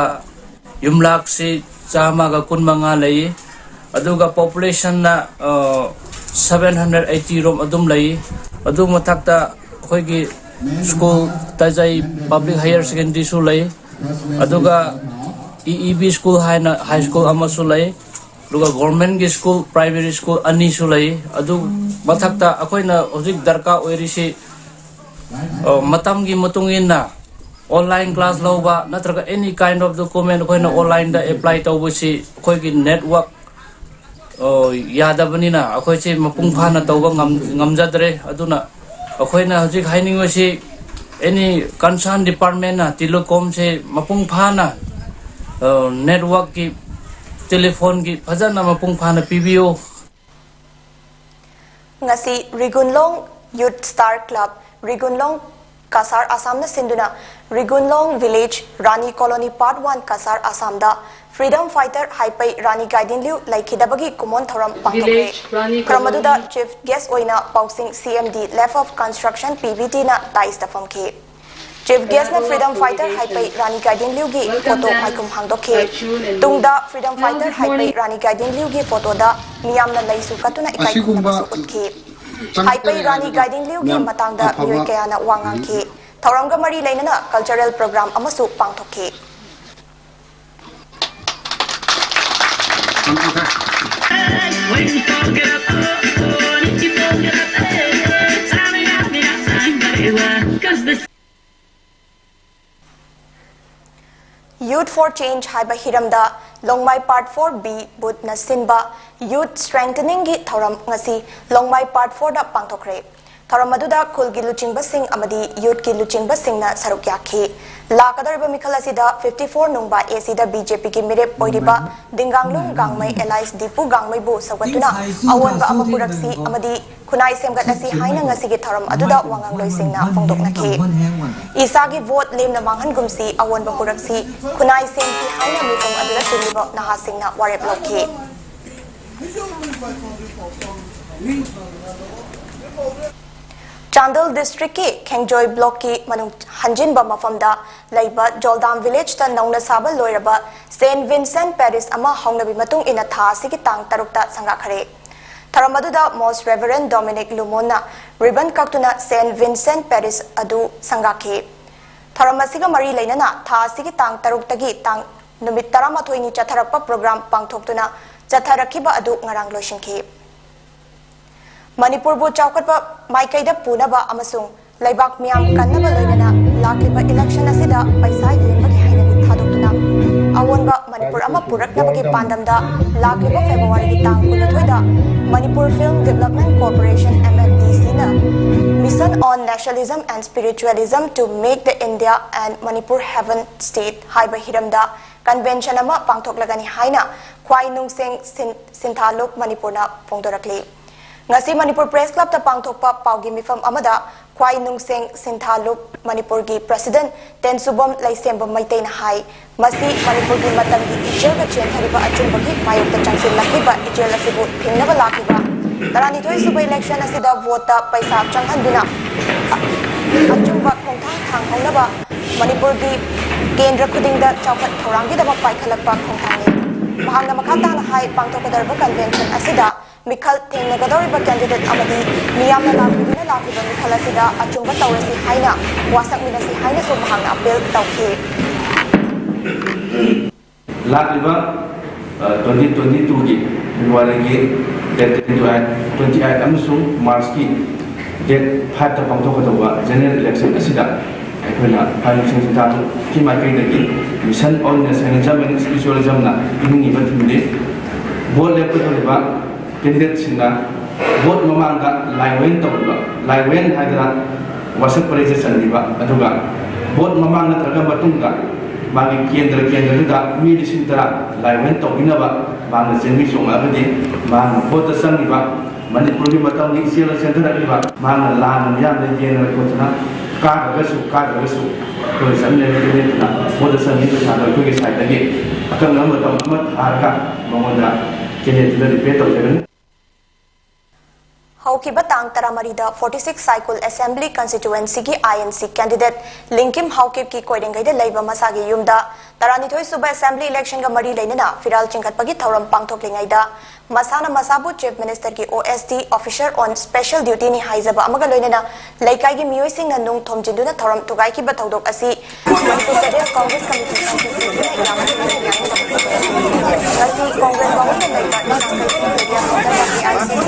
ꯌꯨꯝꯂꯥꯛꯁꯤ ꯆꯥꯝꯃꯒ ꯀꯨꯟꯃꯉꯥ ꯂꯩ꯫ ꯑꯗꯨꯒ populationꯅ, ꯑ, seven hundred eighty ꯔꯣꯝ ꯑꯗꯨꯝ ꯂꯩ꯫ ꯑꯗꯨ ꯃꯊꯛꯇ ꯑꯩꯈꯣꯏꯒꯤ school ꯇꯥꯖꯩ Public Higher Secondaryꯁꯨ ꯂꯩ꯫ ꯑꯗꯨꯒ E E B school ꯍꯥꯏꯅ high school ꯑꯃꯁꯨ ꯂꯩ꯫ ꯑꯗꯨꯒ governmentꯀꯤ school, primary school ꯑꯅꯤꯁꯨ ꯂꯩ꯫ ꯑꯗꯨ ꯃꯊꯛꯇ ꯑꯩꯈꯣꯏꯅ ꯍꯧꯖꯤꯛ ꯗꯔꯀꯥꯔ ꯑꯣꯏꯔꯤꯁꯤ, ꯑ, ꯃꯇꯝꯒꯤ ꯃꯇꯨꯡ ꯏꯟꯅ online class ꯂꯧꯕ ꯅꯠꯇ꯭ꯔꯒ any kind of document ꯑꯩꯈꯣꯏꯅ onlineꯗ apply ꯇꯧꯕꯁꯤ ꯑꯩꯈꯣꯏꯒꯤ network, ꯑ, ꯌꯥꯗꯕꯅꯤꯅ ꯑꯩꯈꯣꯏꯁꯤ ꯃꯄꯨꯡ ꯐꯥꯅ ꯇꯧꯕ ꯉꯝ-, ꯉꯝꯖꯗ꯭ꯔꯦ꯫ ꯑꯗꯨꯅ ꯑꯩꯈꯣꯏꯅ ꯍꯧꯖꯤꯛ ꯍꯥꯏꯅꯤꯡꯕꯁꯤ any concern departmentꯅ ꯇꯤꯂꯣꯀꯣꯝꯁꯦ ꯃꯄꯨꯡ ꯐꯥꯅ, ꯑ, networkꯀꯤ, telephoneꯒꯤ ꯐꯖꯅ ꯃꯄꯨꯡ ꯐꯥꯅ ꯄꯤꯕꯤꯌꯨ꯫ ꯉꯁꯤ ꯔꯤꯒꯨꯟꯂꯣꯡ Youth Star Club, ꯔꯤꯒꯨꯟꯂꯣꯡ ꯀꯁꯥꯔ ꯑꯁꯥꯝꯅ ꯁꯤꯟꯗꯨꯅ ꯔꯤꯒꯨꯟꯂꯣꯡ village, ꯔꯥꯅꯤ colony part one Cachar ꯑꯁꯥꯝꯗ freedom fighter ꯍꯥꯏꯄꯩ ꯔꯥꯅꯤ ꯒꯥꯏꯗꯤꯟꯂꯤꯎ ꯂꯩꯈꯤꯗꯕꯒꯤ ꯀꯨꯃꯣꯟ ꯊꯧꯔꯝ ꯄꯥꯡꯊꯣꯛꯈ꯭ꯔꯦ꯫ Village ꯔꯥꯅꯤ ꯊꯧꯔꯝ ꯑꯗꯨꯗ colony chief guest ꯑꯣꯏꯅ ꯄꯥꯎꯁꯤꯡ C M D, Left of Construction P V Tꯅ daisꯇ ꯐꯝꯈꯤ꯫ Chief guestꯅ freedom fighter ꯍꯥꯏꯄꯩ Rani ꯒꯥꯏꯗꯤꯟꯂꯤꯎꯒꯤ photo ꯃꯥꯏꯈꯨꯝ ꯍꯥꯡꯗꯣꯛꯈꯤ꯫ ꯇꯨꯡꯗ freedom fighter ꯍꯥꯏꯄꯩ ꯔꯥꯅꯤ ꯒꯥꯏꯗꯤꯟꯂꯤꯎꯒꯤ photoꯗ ꯃꯤꯌꯥꯝꯅ ꯂꯩꯁꯨ ꯀꯠꯇꯨꯅ ꯏꯀꯥꯏ ꯈꯨꯝꯅꯕꯁꯨ ꯎꯠꯈꯤ꯫ ꯍꯥꯏꯄꯩ ꯔꯥꯅꯤ ꯒꯥꯏꯗꯤꯟꯂꯤꯎꯒꯤ ꯃꯇꯥꯡꯗ ꯃꯤꯑꯣꯏ ꯀꯌꯥꯅ ꯋꯥ ꯉꯥꯡꯈꯤ꯫ ꯊꯧꯔꯝꯒ ꯃꯔꯤ ꯂꯩꯅꯅ cultural program ꯑꯃꯁꯨ ꯄꯥꯡꯊꯣꯛꯈꯤ꯫ Youth for Change ꯍꯥꯏꯕ ꯍꯤꯔꯝꯗ ꯂꯣꯡꯃꯥꯏ ꯄꯥꯔꯠ ꯐꯣꯔ ꯕꯤ ꯕꯨꯠꯅ ꯁꯤꯟꯕ ꯌꯨꯠ ꯁ꯭ꯇ꯭ꯔꯦꯡꯊꯅꯤꯡꯒꯤ ꯊꯧꯔꯝ ꯉꯁꯤ ꯂꯣꯡꯃꯥꯏ ꯄꯥꯔꯠ ꯐꯣꯔꯗ ꯄꯥꯡꯊꯣꯛꯈ꯭ꯔꯦ꯫ ꯊꯧꯔꯝ ꯑꯗꯨꯗ ꯈꯨꯜꯒꯤ ꯂꯨꯆꯤꯡꯕꯁꯤꯡ ꯑꯃꯗꯤ ꯌꯨꯠꯀꯤ ꯂꯨꯆꯤꯡꯕꯁꯤꯡꯅ ꯁꯔꯨꯛ ꯌꯥꯈꯤ꯫ ꯂꯥꯛꯀꯗꯧꯔꯤꯕ ꯃꯤꯈꯜ ꯑꯁꯤꯗ ꯐꯤꯐꯇꯤ ꯐꯣꯔ ꯅꯨꯡꯕꯥ ꯑꯦ ꯁꯤꯗ ꯕꯤ ꯖꯦ ꯄꯤꯒꯤ ꯃꯤꯔꯦꯞ ꯑꯣꯏꯔꯤꯕ ꯗꯤꯡꯒꯥꯡꯂꯨꯡ ꯒꯥꯡꯃꯩ ꯑꯦꯂꯥꯏꯁ ꯗꯤꯄꯨ ꯒꯥꯡꯃꯩꯕꯨ ꯁꯧꯒꯠꯇꯨꯅ ꯑꯑꯣꯟꯕ ꯑꯃ ꯄꯨꯔꯛꯁꯤ ꯑꯃꯗꯤ ꯈꯨꯟꯅꯥꯏ ꯁꯦꯝꯒꯠꯂꯁꯤ ꯍꯥꯏꯅ ꯉꯁꯤꯒꯤ ꯊꯧꯔꯝ ꯑꯗꯨꯗ ꯋꯥꯉꯥꯡꯂꯣꯏꯁꯤꯡꯅ ꯐꯣꯡꯗꯣꯛꯅꯈꯤ꯫ ꯏꯁꯥꯒꯤ ꯚꯣꯠ ꯂꯦꯝꯅ ꯃꯥꯡꯍꯟꯒꯨꯝꯁꯤ, ꯑꯑꯣꯟꯕ ꯄꯨꯔꯛꯁꯤ, ꯈꯨꯟꯅꯥꯏ ꯁꯦꯝꯁꯤ ꯍꯥꯏꯅ ꯃꯤꯐꯝ ꯑꯗꯨꯗ ꯇꯤꯜꯂꯤꯕ ꯅꯍꯥꯁꯤꯡꯅ ꯋꯥꯔꯦꯞ ꯂꯧꯈꯤ꯫ ꯆꯥꯟꯗꯦꯜ ꯗꯤꯁꯇ꯭ꯔꯤꯛꯀꯤ ꯈꯦꯡꯖꯣꯏ ꯕ꯭ꯂꯣꯛꯀꯤ ꯃꯅꯨꯡ ꯍꯟꯖꯤꯟꯕ ꯃꯐꯝꯗ ꯂꯩꯕ ꯖꯣꯜꯗꯥꯝ ꯚꯤꯂꯦꯖꯇ ꯅꯧꯅ ꯁꯥꯕ ꯂꯣꯏꯔꯕ ꯁꯦꯟꯠ ꯚꯤꯟꯁꯦꯟꯠ ꯄꯦꯔꯤꯁ ꯑꯃ ꯍꯧꯅꯕꯤ ꯃꯇꯨꯡ ꯏꯟꯅ ꯊꯥ ꯑꯁꯤꯒꯤ ꯇꯥꯡ ꯇꯔꯨꯛꯇ ꯁꯪꯒꯥꯈ꯭ꯔꯦ꯫ ꯊꯧꯔꯝ ꯑꯗꯨꯗ ꯃꯣꯁ ꯔꯦꯚꯔꯦꯟ ꯗꯣꯃꯤꯅꯤꯛ ꯂꯨꯃꯣꯟꯅ ꯔꯤꯕꯟ ꯀꯛꯇꯨꯅ ꯁꯦꯟꯠ ꯚꯤꯟꯁꯦꯟꯠ ꯄꯦꯔꯤꯁ ꯑꯗꯨ ꯁꯪꯒꯥꯈꯤ꯫ ꯊꯧꯔꯝ ꯑꯁꯤꯒ ꯃꯔꯤ ꯂꯩꯅꯅ ꯊꯥ ꯑꯁꯤꯒꯤ ꯇꯥꯡ ꯇꯔꯨꯛꯇꯒꯤ ꯇꯥꯡ ꯅꯨꯃꯤꯠ ꯇꯔꯥꯃꯥꯊꯣꯏꯅꯤ ꯆꯠꯊꯔꯛꯄ ꯄ꯭ꯔꯣꯒ꯭ꯔꯥꯝ ꯄꯥꯡꯊꯣꯛꯇꯨꯅ ꯆꯠꯊꯔꯛꯈꯤꯕ ꯑꯗꯨ ꯉꯔꯥꯡ ꯂꯣꯏꯁꯤꯟꯈꯤ꯫ ꯃꯅꯤꯄꯨꯔꯕꯨ ꯆꯥꯎꯈꯠꯄ ꯃꯥꯏꯀꯩꯗ ꯄꯨꯅꯕ ꯑꯃꯁꯨꯡ ꯂꯩꯕꯥꯛ ꯃꯤꯌꯥꯝ ꯀꯟꯅꯕ ꯂꯣꯏꯅꯅ ꯂꯥꯛꯂꯤꯕ ꯏꯂꯦꯛꯁꯟ ꯑꯁꯤꯗ ꯄꯩꯁꯥ ꯌꯦꯟꯕꯒꯤ ꯍꯩꯅꯕꯤ ꯊꯥꯗꯣꯛꯇꯨꯅ ꯑꯑꯣꯟꯕ ꯃꯅꯤꯄꯨꯔ ꯑꯃ ꯄꯨꯔꯛꯅꯕꯒꯤ ꯄꯥꯟꯗꯝꯗ ꯂꯥꯛꯂꯤꯕ ꯐꯦꯕ꯭ꯔꯨꯋꯥꯔꯤꯒꯤ ꯇꯥꯡ ꯀꯨꯟꯅꯤꯊꯣꯏꯗ Manipur film development corporation, M F D C, ꯅ Mission on Nationalism and Spiritualism to Make the India and Manipur Heaven State ꯍꯥꯏꯕ ꯍꯤꯔꯝꯗ ꯀꯟꯚꯦꯟꯁꯟ ꯑꯃ ꯄꯥꯡꯊꯣꯛꯂꯒꯅꯤ ꯍꯥꯏꯅ ꯈ꯭ꯋꯥꯏ ꯅꯨꯡꯁꯦꯡ ꯁꯤꯟ-, ꯁꯤꯟꯊꯥꯂꯨꯞ ꯃꯅꯤꯄꯨꯔꯅ ꯐꯣꯡꯗꯣꯔꯛꯂꯤ꯫ ꯉꯁꯤ ꯃꯅꯤꯄꯨꯔ ꯄ꯭ꯔꯦꯁ ꯀ꯭ꯂꯕꯇ ꯄꯥꯡꯊꯣꯛꯄ ꯄꯥꯎꯒꯤ ꯃꯤꯐꯝ ꯑꯃꯗ ꯈ꯭ꯋꯥꯏ ꯅꯨꯡꯁꯦꯡ ꯁꯤꯟꯊꯥꯂꯨꯞ ꯃꯅꯤꯄꯨꯔꯒꯤ ꯄ꯭ꯔꯁꯤꯗꯦꯟꯠ ꯇꯦꯟꯁꯨꯕꯝ ꯂꯩꯁꯦꯝꯕ ꯃꯩꯇꯩꯅ ꯍꯥꯏ, ꯃꯁꯤ ꯃꯅꯤꯄꯨꯔꯒꯤ ꯃꯇꯝꯒꯤ ꯏꯆꯦꯜꯗ ꯆꯦꯟꯊꯔꯤꯕ ꯑꯆꯨꯝꯕꯒꯤ ꯃꯥꯌꯣꯛꯇ ꯆꯪꯁꯤꯜꯂꯛꯂꯤꯕ ꯏꯆꯦꯜ ꯑꯁꯤꯕꯨ ꯊꯤꯡꯅꯕ ꯂꯥꯛꯂꯤꯕ ꯇꯔꯥꯅꯤꯊꯣꯏ ꯁꯨꯕ ꯏꯂꯦꯛꯁꯟ ꯑꯁꯤꯗ ꯚꯣꯠꯇ ꯄꯩꯁꯥ ꯆꯪꯍꯟꯗꯨꯅ ꯑ-, ꯑꯆꯨꯝꯕ ꯈꯣꯡꯊꯥꯡ ꯊꯥꯡꯍꯧꯅꯕ ꯃꯅꯤꯄꯨꯔꯒꯤ ꯀꯦꯟꯗ꯭ꯔ ꯈꯨꯗꯤꯡꯗ ꯆꯥꯎꯈꯠ ꯊꯧꯔꯥꯡꯒꯤꯗꯃꯛ ꯄꯥꯏꯈꯠꯂꯛꯄ ꯈꯣꯡꯊꯥꯡꯅꯤ꯫ ꯃꯍꯥꯛꯅ ꯃꯈꯥ ꯇꯥꯅ ꯍꯥꯏ, ꯄꯥꯡꯊꯣꯛꯀꯗꯧꯔꯤꯕ ꯀꯟꯚꯦꯟꯁꯟ ꯑꯁꯤꯗ ꯃꯤꯈꯜ ꯊꯦꯡꯅꯒꯗꯧꯔꯤꯕ ꯀꯦꯟꯗꯤꯗꯦꯠ ꯑꯃꯗꯤ ꯃꯤꯌꯥꯝꯅ ꯂꯥꯛꯄꯤꯗꯨꯅ ꯂꯥꯛꯂꯤꯕ ꯃꯤꯈꯜ ꯑꯁꯤꯗ ꯑꯆꯨꯝꯕ ꯇꯧꯔꯁꯤ ꯍꯥꯏꯅ ꯋꯥꯁꯛꯃꯤꯟꯅꯁꯤ ꯍꯥꯏꯅꯁꯨ ꯃꯍꯥꯛꯅ ꯑꯄꯤꯜ ꯇꯧꯈꯤ꯫ ꯂꯥꯛꯂꯤꯕ, ꯑ, twenty twenty-two ꯒꯤ February ꯒꯤ date twenty-eight, twenty-eight ꯑꯃꯁꯨꯡ March ꯀꯤ date five ꯇ ꯄꯥꯡꯊꯣꯛꯀꯗꯧꯕ general election ꯑꯁꯤꯗ ꯑꯩꯈꯣꯏ ꯑꯩꯈꯣꯏꯅ ꯐꯥꯏꯅꯥꯟꯁꯤꯌꯦꯜ ꯁꯤꯗꯥꯟꯒꯤ ꯃꯥꯏꯀꯩꯗꯒꯤ Mission on Nationalism and Spiritualismꯅ ꯄꯤꯅꯤꯡꯉꯤꯕ ꯊꯤꯝꯗꯤ, ꯚꯣꯠ ꯂꯦꯞꯀꯗꯧꯔꯤꯕ ꯀꯦꯟꯗꯤꯗꯦꯠꯁꯤꯡꯅ ꯚꯣꯠ ꯃꯃꯥꯡꯗ ꯂꯥꯏꯋꯦꯟ ꯇꯧꯕꯤꯕ, ꯂꯥꯏꯋꯦꯟ ꯍꯥꯏꯗꯅ ꯋꯥꯁꯛ ꯄꯔꯦꯡꯁꯦ ꯆꯟꯕꯤꯕ, ꯑꯗꯨꯒ ꯚꯣꯠ ꯃꯃꯥꯡ ꯅꯠꯇ꯭ꯔꯒ ꯃꯇꯨꯡꯗ ꯃꯥꯒꯤ ꯀꯦꯟꯗ꯭ꯔ ꯀꯦꯟꯗ꯭ꯔꯗꯨꯗ ꯃꯤ ꯂꯤꯁꯤꯡ ꯇꯔꯥ ꯂꯥꯏꯋꯦꯟ ꯇꯧꯕꯤꯅꯕ ꯃꯥꯅ ꯆꯦꯟꯕꯤ ꯆꯣꯡꯂꯛꯑꯒꯗꯤ, ꯃꯥꯅ ꯚꯣꯠꯇ ꯆꯪꯉꯤꯕ ꯃꯅꯤꯄꯨꯔꯒꯤ ꯃꯇꯝꯒꯤ ꯏꯆꯦꯜꯗ ꯆꯦꯟꯊꯔꯛꯂꯤꯕ ꯃꯥꯅ ꯂꯥꯟꯅ ꯃꯤꯌꯥꯝꯗ ꯌꯦꯡꯗꯅ ꯈꯣꯠꯇꯅ ꯀꯥꯗ꯭ꯔꯒꯁꯨ, ꯀꯥꯗ꯭ꯔꯒꯁꯨ ꯑꯩꯈꯣꯏ ꯆꯠꯃꯤꯟꯅꯔꯤꯕ ꯀꯦꯟꯗꯤꯗꯦꯠꯇꯨꯅ ꯚꯣꯠꯇ ꯆꯪꯉꯤ ꯄꯩꯁꯥꯗꯣ ꯑꯩꯈꯣꯏꯒꯤ ꯁꯥꯏꯠꯇꯒꯤ ꯑꯀꯪꯅꯕ ꯃꯇꯝ ꯑꯃ ꯊꯥꯔꯒ ꯃꯉꯣꯟꯗ ꯀꯦꯟꯗꯤꯗꯦꯠꯇꯨꯗ ꯔꯤꯄꯦ ꯇꯧꯖꯒꯅꯤ꯫ ꯍꯧꯈꯤꯕ ꯇꯥꯡ ꯇꯔꯥꯃꯔꯤꯗ forty six ꯁꯥꯏꯀꯨꯜ ꯑꯦꯁꯦꯝꯕ꯭ꯂꯤ ꯀꯟꯁꯇꯤꯇ꯭ꯋꯦꯟꯁꯤꯒꯤ INC ꯀꯦꯟꯗꯤꯗꯦꯠ ꯂꯤꯡꯀꯤꯝ ꯍꯥꯎꯀꯤꯞꯀꯤ ꯀꯣꯏꯔꯦꯡꯒꯩꯗ ꯂꯩꯕ ꯃꯁꯥꯒꯤ ꯌꯨꯝꯗ ꯇꯔꯥꯅꯤꯊꯣꯏ ꯁꯨꯕ ꯑꯦꯁꯦꯝꯕ꯭ꯂꯤ ꯏꯂꯦꯛꯁꯟꯒ ꯃꯔꯤ ꯂꯩꯅꯅ ꯐꯤꯔꯥꯜ ꯆꯤꯡꯈꯠꯄꯒꯤ ꯊꯧꯔꯝ ꯄꯥꯡꯊꯣꯛꯂꯤꯉꯩꯗ ꯃꯁꯥꯅ ꯃꯁꯥꯕꯨ Chief Ministerꯒꯤ OSD, Officer on Special Dutyꯅꯤ ꯍꯥꯏꯖꯕ ꯑꯃꯒ ꯂꯣꯏꯅꯅ ꯂꯩꯀꯥꯏꯒꯤ ꯃꯤꯑꯣꯏꯁꯤꯡꯅ ꯅꯨꯡ ꯊꯣꯝꯖꯤꯟꯗꯨꯅ ꯊꯧꯔꯝ ꯊꯨꯒꯥꯏꯈꯤꯕ ꯊꯧꯗꯣꯛ ꯑꯁꯤ ꯃꯅꯤꯄꯨꯔ ꯄ꯭ꯔꯗꯦꯁ ꯀꯪꯒ꯭ꯔꯦꯁ ꯀꯃꯤꯇꯤ, MPCꯒꯤ ꯌꯥꯝꯅ ꯊꯤꯅ ꯌꯥꯅꯤꯡꯗꯕ ꯊꯧꯗꯣꯛ ꯑꯃꯅꯤ꯫ ꯉꯁꯤ ꯀꯪꯒ꯭ꯔꯦꯁ ꯚꯋꯟꯗ ꯂꯩꯕ ꯏꯁꯥꯡꯈꯩ ꯃꯦꯃꯣꯔꯤꯌꯦꯜ ꯍꯣꯜꯗ AICC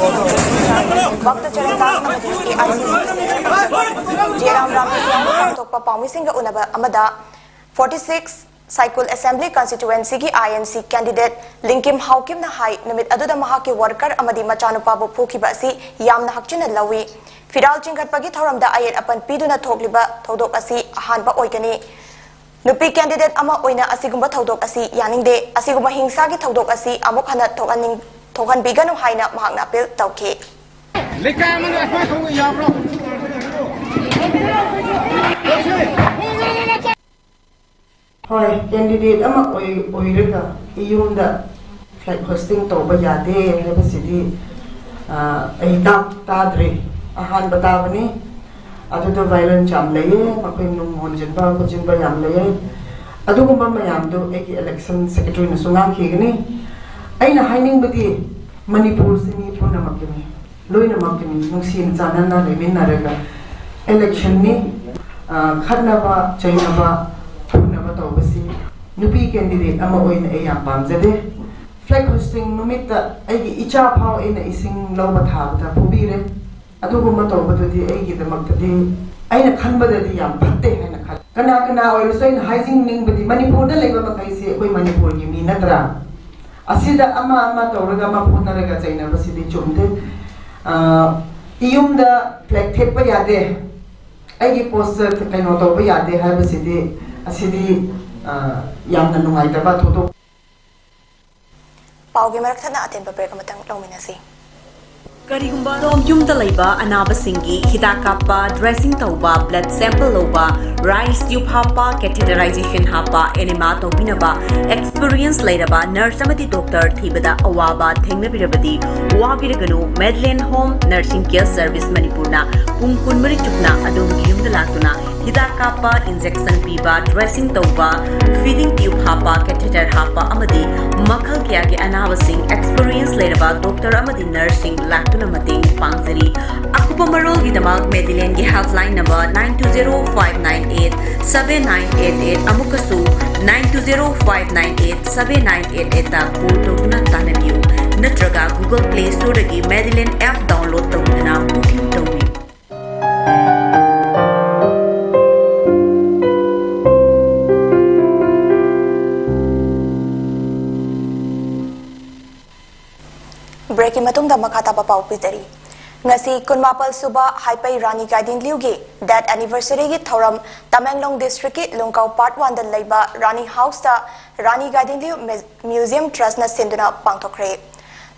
ꯚꯛꯇ ꯆꯔꯟ ꯗꯥꯁ ꯑꯃꯗꯤ AICC ꯖꯦꯔꯥꯝ ꯔꯥꯃꯦꯁ ꯌꯥꯎꯅ ꯄꯥꯡꯊꯣꯛꯄ ꯄꯥꯎꯃꯤꯁꯤꯡꯒ ꯎꯅꯕ ꯑꯃꯗ forty six ꯁꯥꯏꯀꯨꯜ ꯑꯦꯁꯦꯝꯕ꯭ꯂꯤ ꯀꯟꯁꯇꯤꯇ꯭ꯋꯦꯟꯁꯤꯒꯤ INC ꯀꯦꯟꯗꯤꯗꯦꯠ ꯂꯤꯡꯀꯤꯝ ꯍꯥꯎꯀꯤꯞꯅ ꯍꯥꯏ, ꯅꯨꯃꯤꯠ ꯑꯗꯨꯗ ꯃꯍꯥꯛꯀꯤ ꯋꯥꯔꯀꯔ ꯑꯃꯗꯤ ꯃꯆꯥꯅꯨꯄꯥꯕꯨ ꯐꯨꯈꯤꯕ ꯑꯁꯤ ꯌꯥꯝꯅ ꯍꯛꯆꯤꯟꯅ ꯂꯧꯏ꯫ ꯐꯤꯔꯥꯜ ꯆꯤꯡꯈꯠꯄꯒꯤ ꯊꯧꯔꯝꯗ ꯑꯌꯦꯠ ꯑꯄꯟ ꯄꯤꯗꯨꯅ ꯊꯣꯛꯂꯤꯕ ꯊꯧꯗꯣꯛ ꯑꯁꯤ ꯑꯍꯥꯟꯕ ꯑꯣꯏꯒꯅꯤ꯫ ꯅꯨꯄꯤ ꯀꯦꯟꯗꯤꯗꯦꯠ ꯑꯃ ꯑꯣꯏꯅ ꯑꯁꯤꯒꯨꯝꯕ ꯊꯧꯗꯣꯛ ꯑꯁꯤ ꯌꯥꯅꯤꯡꯗꯦ꯫ ꯑꯁꯤꯒꯨꯝꯕ ꯍꯤꯡꯁꯥꯒꯤ ꯊꯧꯗꯣꯛ ꯑꯁꯤ ꯑꯃꯨꯛ ꯍꯟꯅ ꯊꯣꯛꯍꯟꯅꯤꯡ-, ꯊꯣꯛꯍꯟꯕꯤꯒꯅꯨ ꯍꯥꯏꯅ ꯃꯍꯥꯛꯅ ꯑꯄꯤꯜ ꯇꯧꯈꯤ꯫ ꯂꯩꯀꯥꯏ ꯑꯃꯅ ꯑꯩꯈꯣꯏ ꯊꯣꯡꯕ ꯌꯥꯕ꯭ꯔꯣ? ꯍꯣꯏ, ꯀꯦꯟꯗꯤꯗꯦꯠ ꯑꯃ ꯑꯣꯏ-, ꯑꯣꯏꯔꯒ ꯏꯌꯨꯝꯗ ꯐ꯭ꯂꯦꯒ ꯍꯣꯏꯁꯇꯤꯡ ꯇꯧꯕ ꯌꯥꯗꯦ ꯍꯥꯏꯕꯁꯤꯗꯤ, ꯑ, ꯑꯩ ꯇꯥ-, ꯇꯥꯗ꯭ꯔꯤ, ꯑꯍꯥꯟꯕ ꯇꯥꯕꯅꯤ꯫ ꯑꯗꯨꯗ ꯚꯥꯏꯑꯣꯂꯦꯟꯁ ꯌꯥꯝ ꯂꯩꯌꯦ, ꯃꯈꯣꯏ ꯅꯨꯡ ꯍꯣꯟꯖꯤꯟꯕ ꯈꯣꯠꯆꯤꯟꯕ ꯌꯥꯝ ꯂꯩꯌꯦ꯫ ꯑꯗꯨꯒꯨꯝꯕ ꯃꯌꯥꯝꯗꯨ ꯑꯩꯒꯤ ꯏꯂꯦꯛꯁꯟ ꯁꯦꯀ꯭ꯔꯦꯇꯔꯤꯅꯁꯨ ꯉꯥꯡꯈꯤꯒꯅꯤ꯫ ꯑꯩꯅ ꯍꯥꯏꯅꯤꯡꯕꯗꯤ, ꯃꯅꯤꯄꯨꯔꯁꯤ ꯃꯤ ꯄꯨꯝꯅꯃꯛꯀꯤꯅꯤ, ꯂꯣꯏꯅꯃꯛꯀꯤꯅꯤ, ꯅꯨꯡꯁꯤꯅ ꯆꯥꯟꯅꯅ ꯂꯩꯃꯤꯟꯅꯔꯒ ꯏꯂꯦꯛꯁꯟꯅꯤ, ꯑ, ꯈꯠꯅꯕ ꯆꯩꯅꯕ ꯐꯨꯅꯕ ꯇꯧꯕꯁꯤ ꯅꯨꯄꯤ ꯀꯦꯟꯗꯤꯗꯦꯠ ꯑꯃ ꯑꯣꯏꯅ ꯑꯩ ꯌꯥꯝ ꯄꯥꯝꯖꯗꯦ꯫ ꯐ꯭ꯂꯦꯒ ꯍꯣꯏꯁꯇꯤꯡ ꯅꯨꯃꯤꯠꯇ ꯑꯩꯒꯤ ꯏꯆꯥ ꯐꯥꯎ ꯑꯩꯅ ꯏꯁꯤꯡ ꯂꯧꯕ ꯊꯥꯕꯗ ꯐꯨꯕꯤꯔꯦ꯫ ꯑꯗꯨꯒꯨꯝꯕ ꯇꯧꯕꯗꯨꯗꯤ ꯑꯩꯒꯤꯗꯃꯛꯇꯗꯤ ꯑꯩꯅ ꯈꯟꯕꯗꯗꯤ ꯌꯥꯝ ꯐꯠꯇꯦ ꯍꯥꯏꯅ ꯈꯜꯂꯤ꯫ ꯀꯅꯥ ꯀꯅꯥ ꯑꯣꯏꯔꯁꯨ ꯑꯩꯅ ꯍꯥꯏꯖꯅꯤꯡꯕꯗꯤ ꯃꯅꯤꯄꯨꯔꯗ ꯂꯩꯕ ꯃꯈꯩꯁꯤ ꯑꯩꯈꯣꯏ ꯃꯅꯤꯄꯨꯔꯒꯤ ꯃꯤ ꯅꯠꯇ꯭ꯔꯥ? ꯑꯁꯤꯗ ꯑꯃ ꯑꯃ ꯇꯧꯔꯒ ꯑꯃ ꯐꯨꯅꯔꯒ ꯆꯩꯅꯕꯁꯤꯗꯤ ꯆꯨꯝꯗꯦ꯫ ꯑ, ꯏꯌꯨꯝꯗ ꯐ꯭ꯂꯦꯛ ꯊꯦꯠꯄ ꯌꯥꯗꯦ, ꯑꯩꯒꯤ ꯄꯣꯁꯇ ꯀꯩꯅꯣ ꯇꯧꯕ ꯌꯥꯗꯦ ꯍꯥꯏꯕꯁꯤꯗꯤ, ꯑꯁꯤꯗꯤ, ꯑ, ꯌꯥꯝꯅ ꯅꯨꯡꯉꯥꯏꯇꯕ ꯊꯧꯗꯣꯛ꯫ ꯄꯥꯎꯒꯤ ꯃꯔꯛ ꯊꯠꯅ ꯑꯇꯦꯟꯕ ꯕ꯭ꯔꯦꯛ ꯑꯃꯇꯪ ꯂꯧꯃꯤꯟꯅꯁꯤ꯫ ꯀꯔꯤꯒꯨꯝꯕ ꯑꯗꯣꯝ ꯌꯨꯝꯗ ꯂꯩꯕ ꯑꯅꯥꯕꯁꯤꯡꯒꯤ ꯍꯤꯗꯥꯛ ꯀꯥꯞꯄ, ꯗ꯭ꯔꯦꯁꯤꯡ ꯇꯧꯕ, ꯕ꯭ꯂꯗ ꯁꯦꯝꯄꯜ ꯂꯧꯕ, ꯔꯥꯏꯁ ꯇ꯭ꯌꯨꯕ ꯍꯥꯞꯄ, ꯀꯦꯊꯤꯇꯔꯥꯏꯖꯦꯁꯟ ꯍꯥꯞꯄ, ꯑꯦꯅꯤꯃꯥ ꯇꯧꯕꯤꯅꯕ ꯑꯦꯛꯁꯄꯤꯔꯤꯌꯦꯟꯁ ꯂꯩꯔꯕ ꯅꯔꯁ ꯑꯃꯗꯤ ꯗꯣꯛꯇꯔ ꯊꯤꯕꯗ ꯑꯋꯥꯕ ꯊꯦꯡꯅꯕꯤꯔꯕꯗꯤ ꯋꯥꯕꯤꯔꯒꯅꯨ꯫ ꯃꯦꯗꯂꯦꯟ ꯍꯣꯝ ꯅꯔꯁꯤꯡ ꯀꯦꯌꯔ ꯁꯔꯚꯤꯁ ꯃꯅꯤꯄꯨꯔꯅ ꯄꯨꯡ ꯀꯨꯟꯃꯔꯤ ꯆꯨꯞꯅ ꯑꯗꯣꯝꯒꯤ ꯌꯨꯝꯗ ꯂꯥꯛꯇꯨꯅ ꯍꯤꯗꯥꯛ ꯀꯥꯞꯄ, ꯏꯟꯖꯦꯛꯁꯟ ꯄꯤꯕ, ꯗ꯭ꯔꯦꯁꯤꯡ ꯇꯧꯕ, ꯐꯤꯗꯤꯡ ꯇ꯭ꯌꯨꯕ ꯍꯥꯞꯄ, ꯀꯦꯊꯦꯇꯔ ꯍꯥꯞꯄ ꯑꯃꯗꯤ ꯃꯈꯜ ꯀꯌꯥꯒꯤ ꯑꯅꯥꯕꯁꯤꯡ ꯑꯦꯛꯁꯄꯤꯔꯤꯌꯦꯟꯁ ꯂꯩꯔꯕ ꯗꯣꯛꯇꯔ ꯑꯃꯗꯤ ꯅꯔꯁꯁꯤꯡ ꯂꯥꯛꯇꯨꯅ ꯃꯇꯦꯡ ꯄꯥꯡꯖꯔꯤ꯫ ꯑꯀꯨꯞꯄ ꯃꯔꯣꯜꯒꯤꯗꯃꯛ ꯃꯦꯗꯤꯂꯦꯟꯒꯤ helpline number nine two zero five nine eight seven nine eight eight ꯑꯃꯨꯛꯀꯁꯨ nine two zero five nine eight seven nine eight eightꯇ ꯀꯣꯜ ꯇꯧꯗꯨꯅ ꯇꯥꯟꯅꯕꯤꯌꯨ, ꯅꯠꯇ꯭ꯔꯒ Google Play Storeꯗꯒꯤ ꯃꯦꯗꯤꯂꯦꯟ ꯑꯦꯞ ꯗꯥꯎꯟꯂꯣꯗ ꯇꯧꯗꯨꯅ ꯕꯨꯀꯤꯡ ꯇꯧꯕꯤꯌꯨ꯫ ꯕ꯭ꯔꯦꯛꯀꯤ ꯃꯇꯨꯡꯗ ꯃꯈꯥ ꯇꯥꯕ ꯄꯥꯎ ꯄꯤꯖꯔꯤ꯫ ꯉꯁꯤ ꯀꯨꯟꯃꯥꯄꯜ ꯁꯨꯕ ꯍꯥꯏꯄꯩ ꯔꯥꯅꯤ ꯒꯥꯏꯗꯤꯟꯂꯤꯎꯒꯤ ꯗꯦꯠ ꯑꯦꯅꯤꯚꯔꯁꯔꯤꯒꯤ ꯊꯧꯔꯝ ꯇꯃꯦꯡꯂꯣꯡ ꯗꯤꯁꯇ꯭ꯔꯤꯛꯀꯤ ꯂꯨꯡꯀꯥꯎ ꯄꯥꯔꯠ ꯋꯥꯟꯗ ꯂꯩꯕ ꯔꯥꯅꯤ ꯍꯥꯎꯁꯇ ꯔꯥꯅꯤ ꯒꯥꯏꯗꯤꯟꯂꯤꯎ ꯃ꯭ꯌꯨ- ꯃ꯭ꯌꯨꯖꯤꯌꯝ ꯇ꯭ꯔꯁꯅ ꯁꯤꯟꯗꯨꯅ ꯄꯥꯡꯊꯣꯛꯈ꯭ꯔꯦ꯫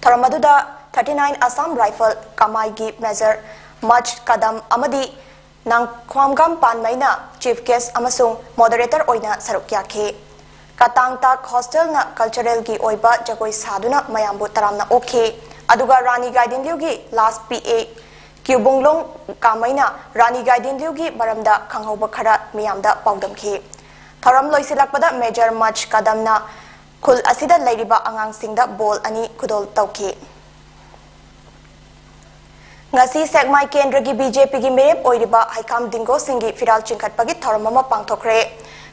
ꯊꯧꯔꯝ ꯑꯗꯨꯗ thirty nine Assam Rifle ꯀꯃꯥꯏꯒꯤ ꯃꯦꯖꯔ ꯃꯖ ꯀꯗꯝ ꯑꯃꯗꯤ ꯅꯥꯡꯈ꯭ꯋꯥꯝꯒꯥꯝ ꯄꯥꯟꯃꯩꯅ ꯆꯤꯐ ꯒꯦꯁ꯭ꯠ ꯑꯃꯁꯨꯡ ꯃꯣꯗꯔꯦꯇꯔ ꯑꯣꯏꯅ ꯁꯔꯨꯛ ꯌꯥꯈꯤ꯫ ꯀꯇꯥꯡ ꯇꯥꯛ ꯍꯣꯁꯇꯦꯜꯅ ꯀꯜꯆꯔꯦꯜꯒꯤ ꯑꯣꯏꯕ ꯖꯒꯣꯏ ꯁꯥꯗꯨꯅ ꯃꯌꯥꯝꯕꯨ ꯇꯔꯥꯝꯅ ꯑꯣꯛꯈꯤ꯫ ꯑꯗꯨꯒ ꯔꯥꯅꯤ ꯒꯥꯏꯗꯤꯟꯂꯤꯎꯒꯤ ꯂꯥꯁ ꯄꯤ ꯑꯦ ꯀ꯭ꯌꯨꯕꯨꯡꯂꯣꯡ ꯀꯥꯃꯩꯅ ꯔꯥꯅꯤ ꯒꯥꯏꯗꯤꯟꯂꯤꯎꯒꯤ ꯃꯔꯝꯗ ꯈꯪꯍꯧꯕ ꯈꯔ ꯃꯤꯌꯥꯝꯗ ꯄꯥꯎꯗꯝꯈꯤ꯫ ꯊꯧꯔꯝ ꯂꯣꯏꯁꯤꯜꯂꯛꯄꯗ ꯃꯦꯖꯔ ꯃꯖ ꯀꯗꯝꯅ ꯈꯨꯜ ꯑꯁꯤꯗ ꯂꯩꯔꯤꯕ ꯑꯉꯥꯡꯁꯤꯡꯗ ꯕꯣꯜ ꯑꯅꯤ ꯈꯨꯗꯣꯜ ꯇꯧꯈꯤ꯫ ꯉꯁꯤ ꯁꯦꯛꯃꯥꯏ ꯀꯦꯟꯗ꯭ꯔꯒꯤ ꯕꯤ ꯖꯦ ꯄꯤꯒꯤ ꯃꯤꯔꯦꯞ ꯑꯣꯏꯔꯤꯕ ꯍꯩꯈꯥꯝ ꯗꯤꯡꯒꯣꯁꯤꯡꯒꯤ ꯐꯤꯔꯥꯜ ꯆꯤꯡꯈꯠꯄꯒꯤ ꯊꯧꯔꯝ ꯑꯃ ꯄꯥꯡꯊꯣꯛꯈ꯭ꯔꯦ꯫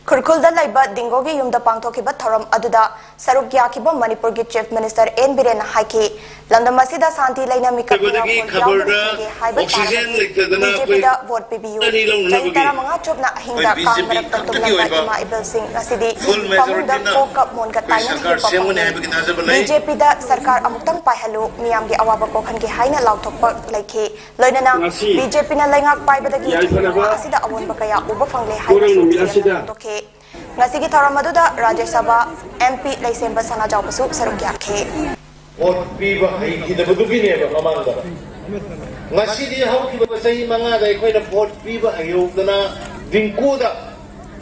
ꯈꯨꯔꯈꯨꯜꯗ ꯂꯩꯕ ꯗꯤꯡꯒꯣꯒꯤ ꯌꯨꯝꯗ ꯄꯥꯡꯊꯣꯛꯈꯤꯕ ꯊꯧꯔꯝ ꯑꯗꯨꯗ ꯁꯔꯨꯛ ꯌꯥꯈꯤꯕ ꯃꯅꯤꯄꯨꯔꯒꯤ Chief Minister N ꯕꯤꯔꯦꯟꯅ ꯍꯥꯏꯈꯤ, ꯂꯝꯗꯝ ꯑꯁꯤꯗ ꯁꯥꯟꯇꯤ ꯂꯩꯅ ꯃꯤꯀꯞ ꯊꯣꯛꯂꯛꯄ ꯌꯥꯎꯕ ꯐꯪꯒꯦ ꯍꯥꯏꯕ ꯇꯥꯔꯒꯗꯤ BJPꯗ vote ꯄꯤꯕꯤꯌꯨ꯫ ꯆꯍꯤ ꯇꯔꯥꯃꯉꯥ ꯆꯨꯞꯅ ꯑꯍꯤꯡꯗ ꯀꯥꯡ ꯃꯔꯛꯇ ꯇꯨꯝꯂꯝꯕ ꯏꯃꯥ ꯏꯕꯦꯜꯁꯤꯡ ꯉꯁꯤꯗꯤ ꯐꯃꯨꯡꯗ ꯀꯣꯛ ꯀꯞ ꯃꯣꯟꯒ ꯇꯥꯏꯅ ꯍꯤꯞꯄ ꯐꯪꯂꯦ꯫ BJPꯗ ꯁꯔꯀꯥꯔ ꯑꯃꯨꯛꯇꯪ ꯄꯥꯏꯍꯜꯂꯨ, ꯃꯤꯌꯥꯝꯒꯤ ꯑꯋꯥꯕ ꯀꯣꯛꯍꯟꯒꯦ ꯍꯥꯏꯅ ꯂꯥꯎꯊꯣꯛꯄ ꯂꯩꯈꯤ꯫ ꯂꯣꯏꯅꯅ BJPꯅ ꯂꯩꯉꯥꯛ ꯄꯥꯏꯕꯗ ꯌꯥꯏꯐꯅꯕ ꯂꯩꯕꯥꯛ ꯑꯁꯤꯗ ꯑꯑꯣꯟꯕ ꯀꯌꯥ ꯎꯕ ꯐꯪꯂꯦ ꯍꯥꯏꯅ ꯀꯣꯔꯣꯅꯥ ꯅꯨꯃꯤꯠ ꯑꯁꯤꯗ ꯐꯣꯡꯗꯣꯛꯈꯤ꯫ ꯉꯁꯤꯒꯤ ꯊꯧꯔꯝ ꯑꯗꯨꯗ ꯔꯥꯖ꯭ꯌ ꯁꯚꯥ MP ꯂꯩꯁꯦꯝꯕ ꯁꯅꯥꯖꯥꯎꯕꯁꯨ ꯁꯔꯨꯛ ꯌꯥꯈꯤ꯫ Vote ꯄꯤꯕ ꯍꯩꯈꯤꯗꯕꯗꯨꯒꯤꯅꯦꯕ ꯃꯃꯥꯡꯗ꯫ ꯉꯁꯤꯗꯤ ꯍꯧꯈꯤꯕ ꯆꯍꯤ ꯃꯉꯥꯗ ꯑꯩꯈꯣꯏꯅ vote ꯄꯤꯕ ꯍꯩꯍꯧꯗꯅ ꯗꯤꯡꯀꯨꯗ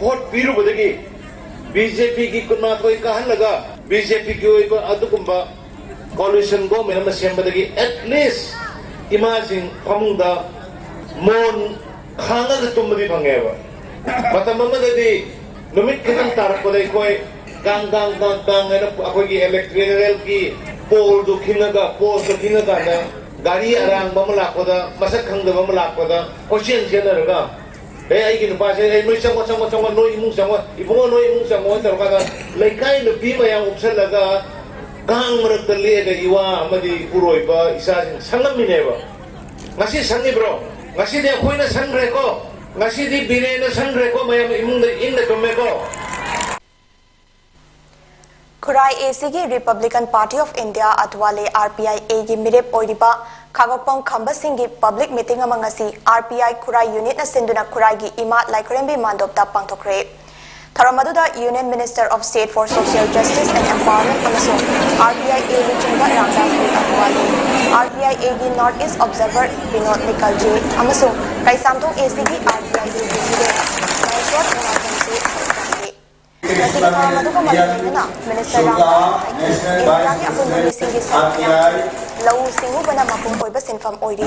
vote ꯄꯤꯔꯨꯕꯗꯒꯤ BJPꯒꯤ ꯀꯨꯟꯃꯥꯊꯣꯏ ꯀꯥꯍꯜꯂꯒ BJPꯒꯤ ꯑꯣꯏꯕ ꯑꯗꯨꯒꯨꯝꯕ coalition government ꯑꯃ ꯁꯦꯝꯕꯗꯒꯤ at least ꯏꯃꯥꯁꯤꯡ ꯐꯃꯨꯡꯗ ꯃꯣꯟ ꯈꯥꯡꯉꯒ ꯇꯨꯝꯕꯗꯤ ꯐꯪꯉꯦꯕ꯫ ꯃꯇꯝ ꯑꯃꯗꯗꯤ ꯅꯨꯃꯤꯠ ꯈꯤꯇꯪ ꯇꯥꯔꯛꯄꯗ ꯑꯩꯈꯣꯏ ꯀꯥꯡ, ꯀꯥꯡ, ꯀꯥꯡ, ꯀꯥꯡ ꯍꯥꯏꯅ ꯑꯩꯈꯣꯏꯒꯤ electrical poleꯗꯨ ꯈꯤꯡꯉꯒ, poleꯗꯨ ꯈꯤꯡꯉꯀꯥꯟꯗ ꯒꯥꯔꯤ ꯑꯔꯥꯡꯕ ꯑꯃ ꯂꯥꯛꯄꯗ, ꯃꯁꯛ ꯈꯪꯗꯕ ꯑꯃ ꯂꯥꯛꯄꯗ ꯀꯣꯏꯆꯦꯟ ꯆꯦꯟꯅꯔꯒ, "ꯑꯦ, ꯑꯩꯒꯤ ꯅꯨꯄꯥꯁꯦ, ꯑꯩ, ꯅꯣꯏ ꯆꯪꯉꯣ, ꯆꯪꯉꯣ, ꯆꯪꯉꯣ, ꯅꯣꯏ ꯏꯃꯨꯡ ꯆꯪꯉꯣ, ꯏꯕꯨꯡꯉꯣ, ꯅꯣꯏ ꯏꯃꯨꯡ ꯆꯪꯉꯣ" ꯇꯧꯔꯀꯥꯟꯗ ꯂꯩꯀꯥꯏ ꯅꯨꯄꯤ ꯃꯌꯥꯝ ꯎꯞꯁꯜꯂꯒ ꯀꯥꯡ ꯃꯔꯛꯇ ꯂꯦꯛꯑꯒ ꯏꯋꯥ ꯑꯃꯗꯤ ꯏꯄꯨꯔꯣꯏꯕ ꯏꯆꯥꯁꯤꯡ ꯁꯪꯉꯝꯃꯤꯅꯦꯕ꯫ ꯉꯁꯤ ꯁꯪꯉꯤꯕ꯭ꯔꯣ? ꯉꯁꯤꯗꯤ ꯑꯩꯈꯣꯏꯅ ꯁꯪꯈ꯭ꯔꯦꯀꯣ꯫ ꯉꯁꯤꯗꯤ ꯕꯤꯔꯦꯟꯅ ꯁꯪꯈ꯭ꯔꯦꯀꯣ꯫ ꯃꯌꯥꯝ ꯏꯃꯨꯡꯗ ꯏꯪꯅ ꯇꯨꯝꯃꯦꯀꯣ꯫ ꯈꯨꯔꯥꯏ ACꯒꯤ Republican Party of India ꯑꯊꯋꯥꯂꯦ RPIAꯒꯤ ꯃꯤꯔꯦꯞ ꯑꯣꯏꯔꯤꯕ ꯈꯥꯉꯕꯣꯛꯐꯝ ꯈꯝꯕ ꯁꯤꯡꯒꯤ public meeting ꯑꯃ ꯉꯁꯤ RPI ꯈꯨꯔꯥꯏ unitꯅ ꯁꯤꯟꯗꯨꯅ ꯈꯨꯔꯥꯏꯒꯤ ꯏꯃꯥ ꯂꯥꯏꯈꯨꯔꯦꯝꯕꯤ ꯃꯥꯟꯗꯣꯞꯇ ꯄꯥꯡꯊꯣꯛꯈ꯭ꯔꯦ꯫ ꯊꯧꯔꯝ ꯑꯗꯨꯗ Union Minister of State for Social Justice and Empowerment ꯑꯃꯁꯨꯡ RPIA ꯂꯨꯆꯤꯡꯕ Ramdas B ꯑꯊꯋꯥꯂꯦ, RPIAꯒꯤ North East Observer Vinod ꯃꯤꯀꯜꯖꯦ ꯑꯃꯁꯨꯡ ꯀꯩꯁꯥꯝꯊꯣꯡ ACꯒꯤ RPIAꯒꯤ ꯃꯤꯔꯦꯞ ꯃꯍꯦꯁ꯭ꯋꯔ ꯃꯣꯍꯟꯁꯨ ꯁꯔꯨꯛ ꯌꯥꯈꯤ꯫ ꯉꯁꯤꯒꯤ ꯊꯧꯔꯝ ꯑꯗꯨꯒ ꯃꯔꯤ ꯂꯩꯅꯅ Minister ꯔꯥꯝꯗꯥꯁꯅ ꯍꯥꯏꯈꯤ, ꯏꯟꯗꯤꯌꯥꯒꯤ ꯑꯄꯨꯟꯕ ꯃꯤꯁꯤꯡꯒꯤ ꯁꯔꯨꯛ ꯌꯥꯝꯅ ꯂꯧꯎ ꯁꯤꯡꯎꯕꯅ ꯃꯄꯨꯡ ꯑꯣꯏꯕ ꯁꯤꯟꯐꯝ ꯑꯣꯏꯔꯤ꯫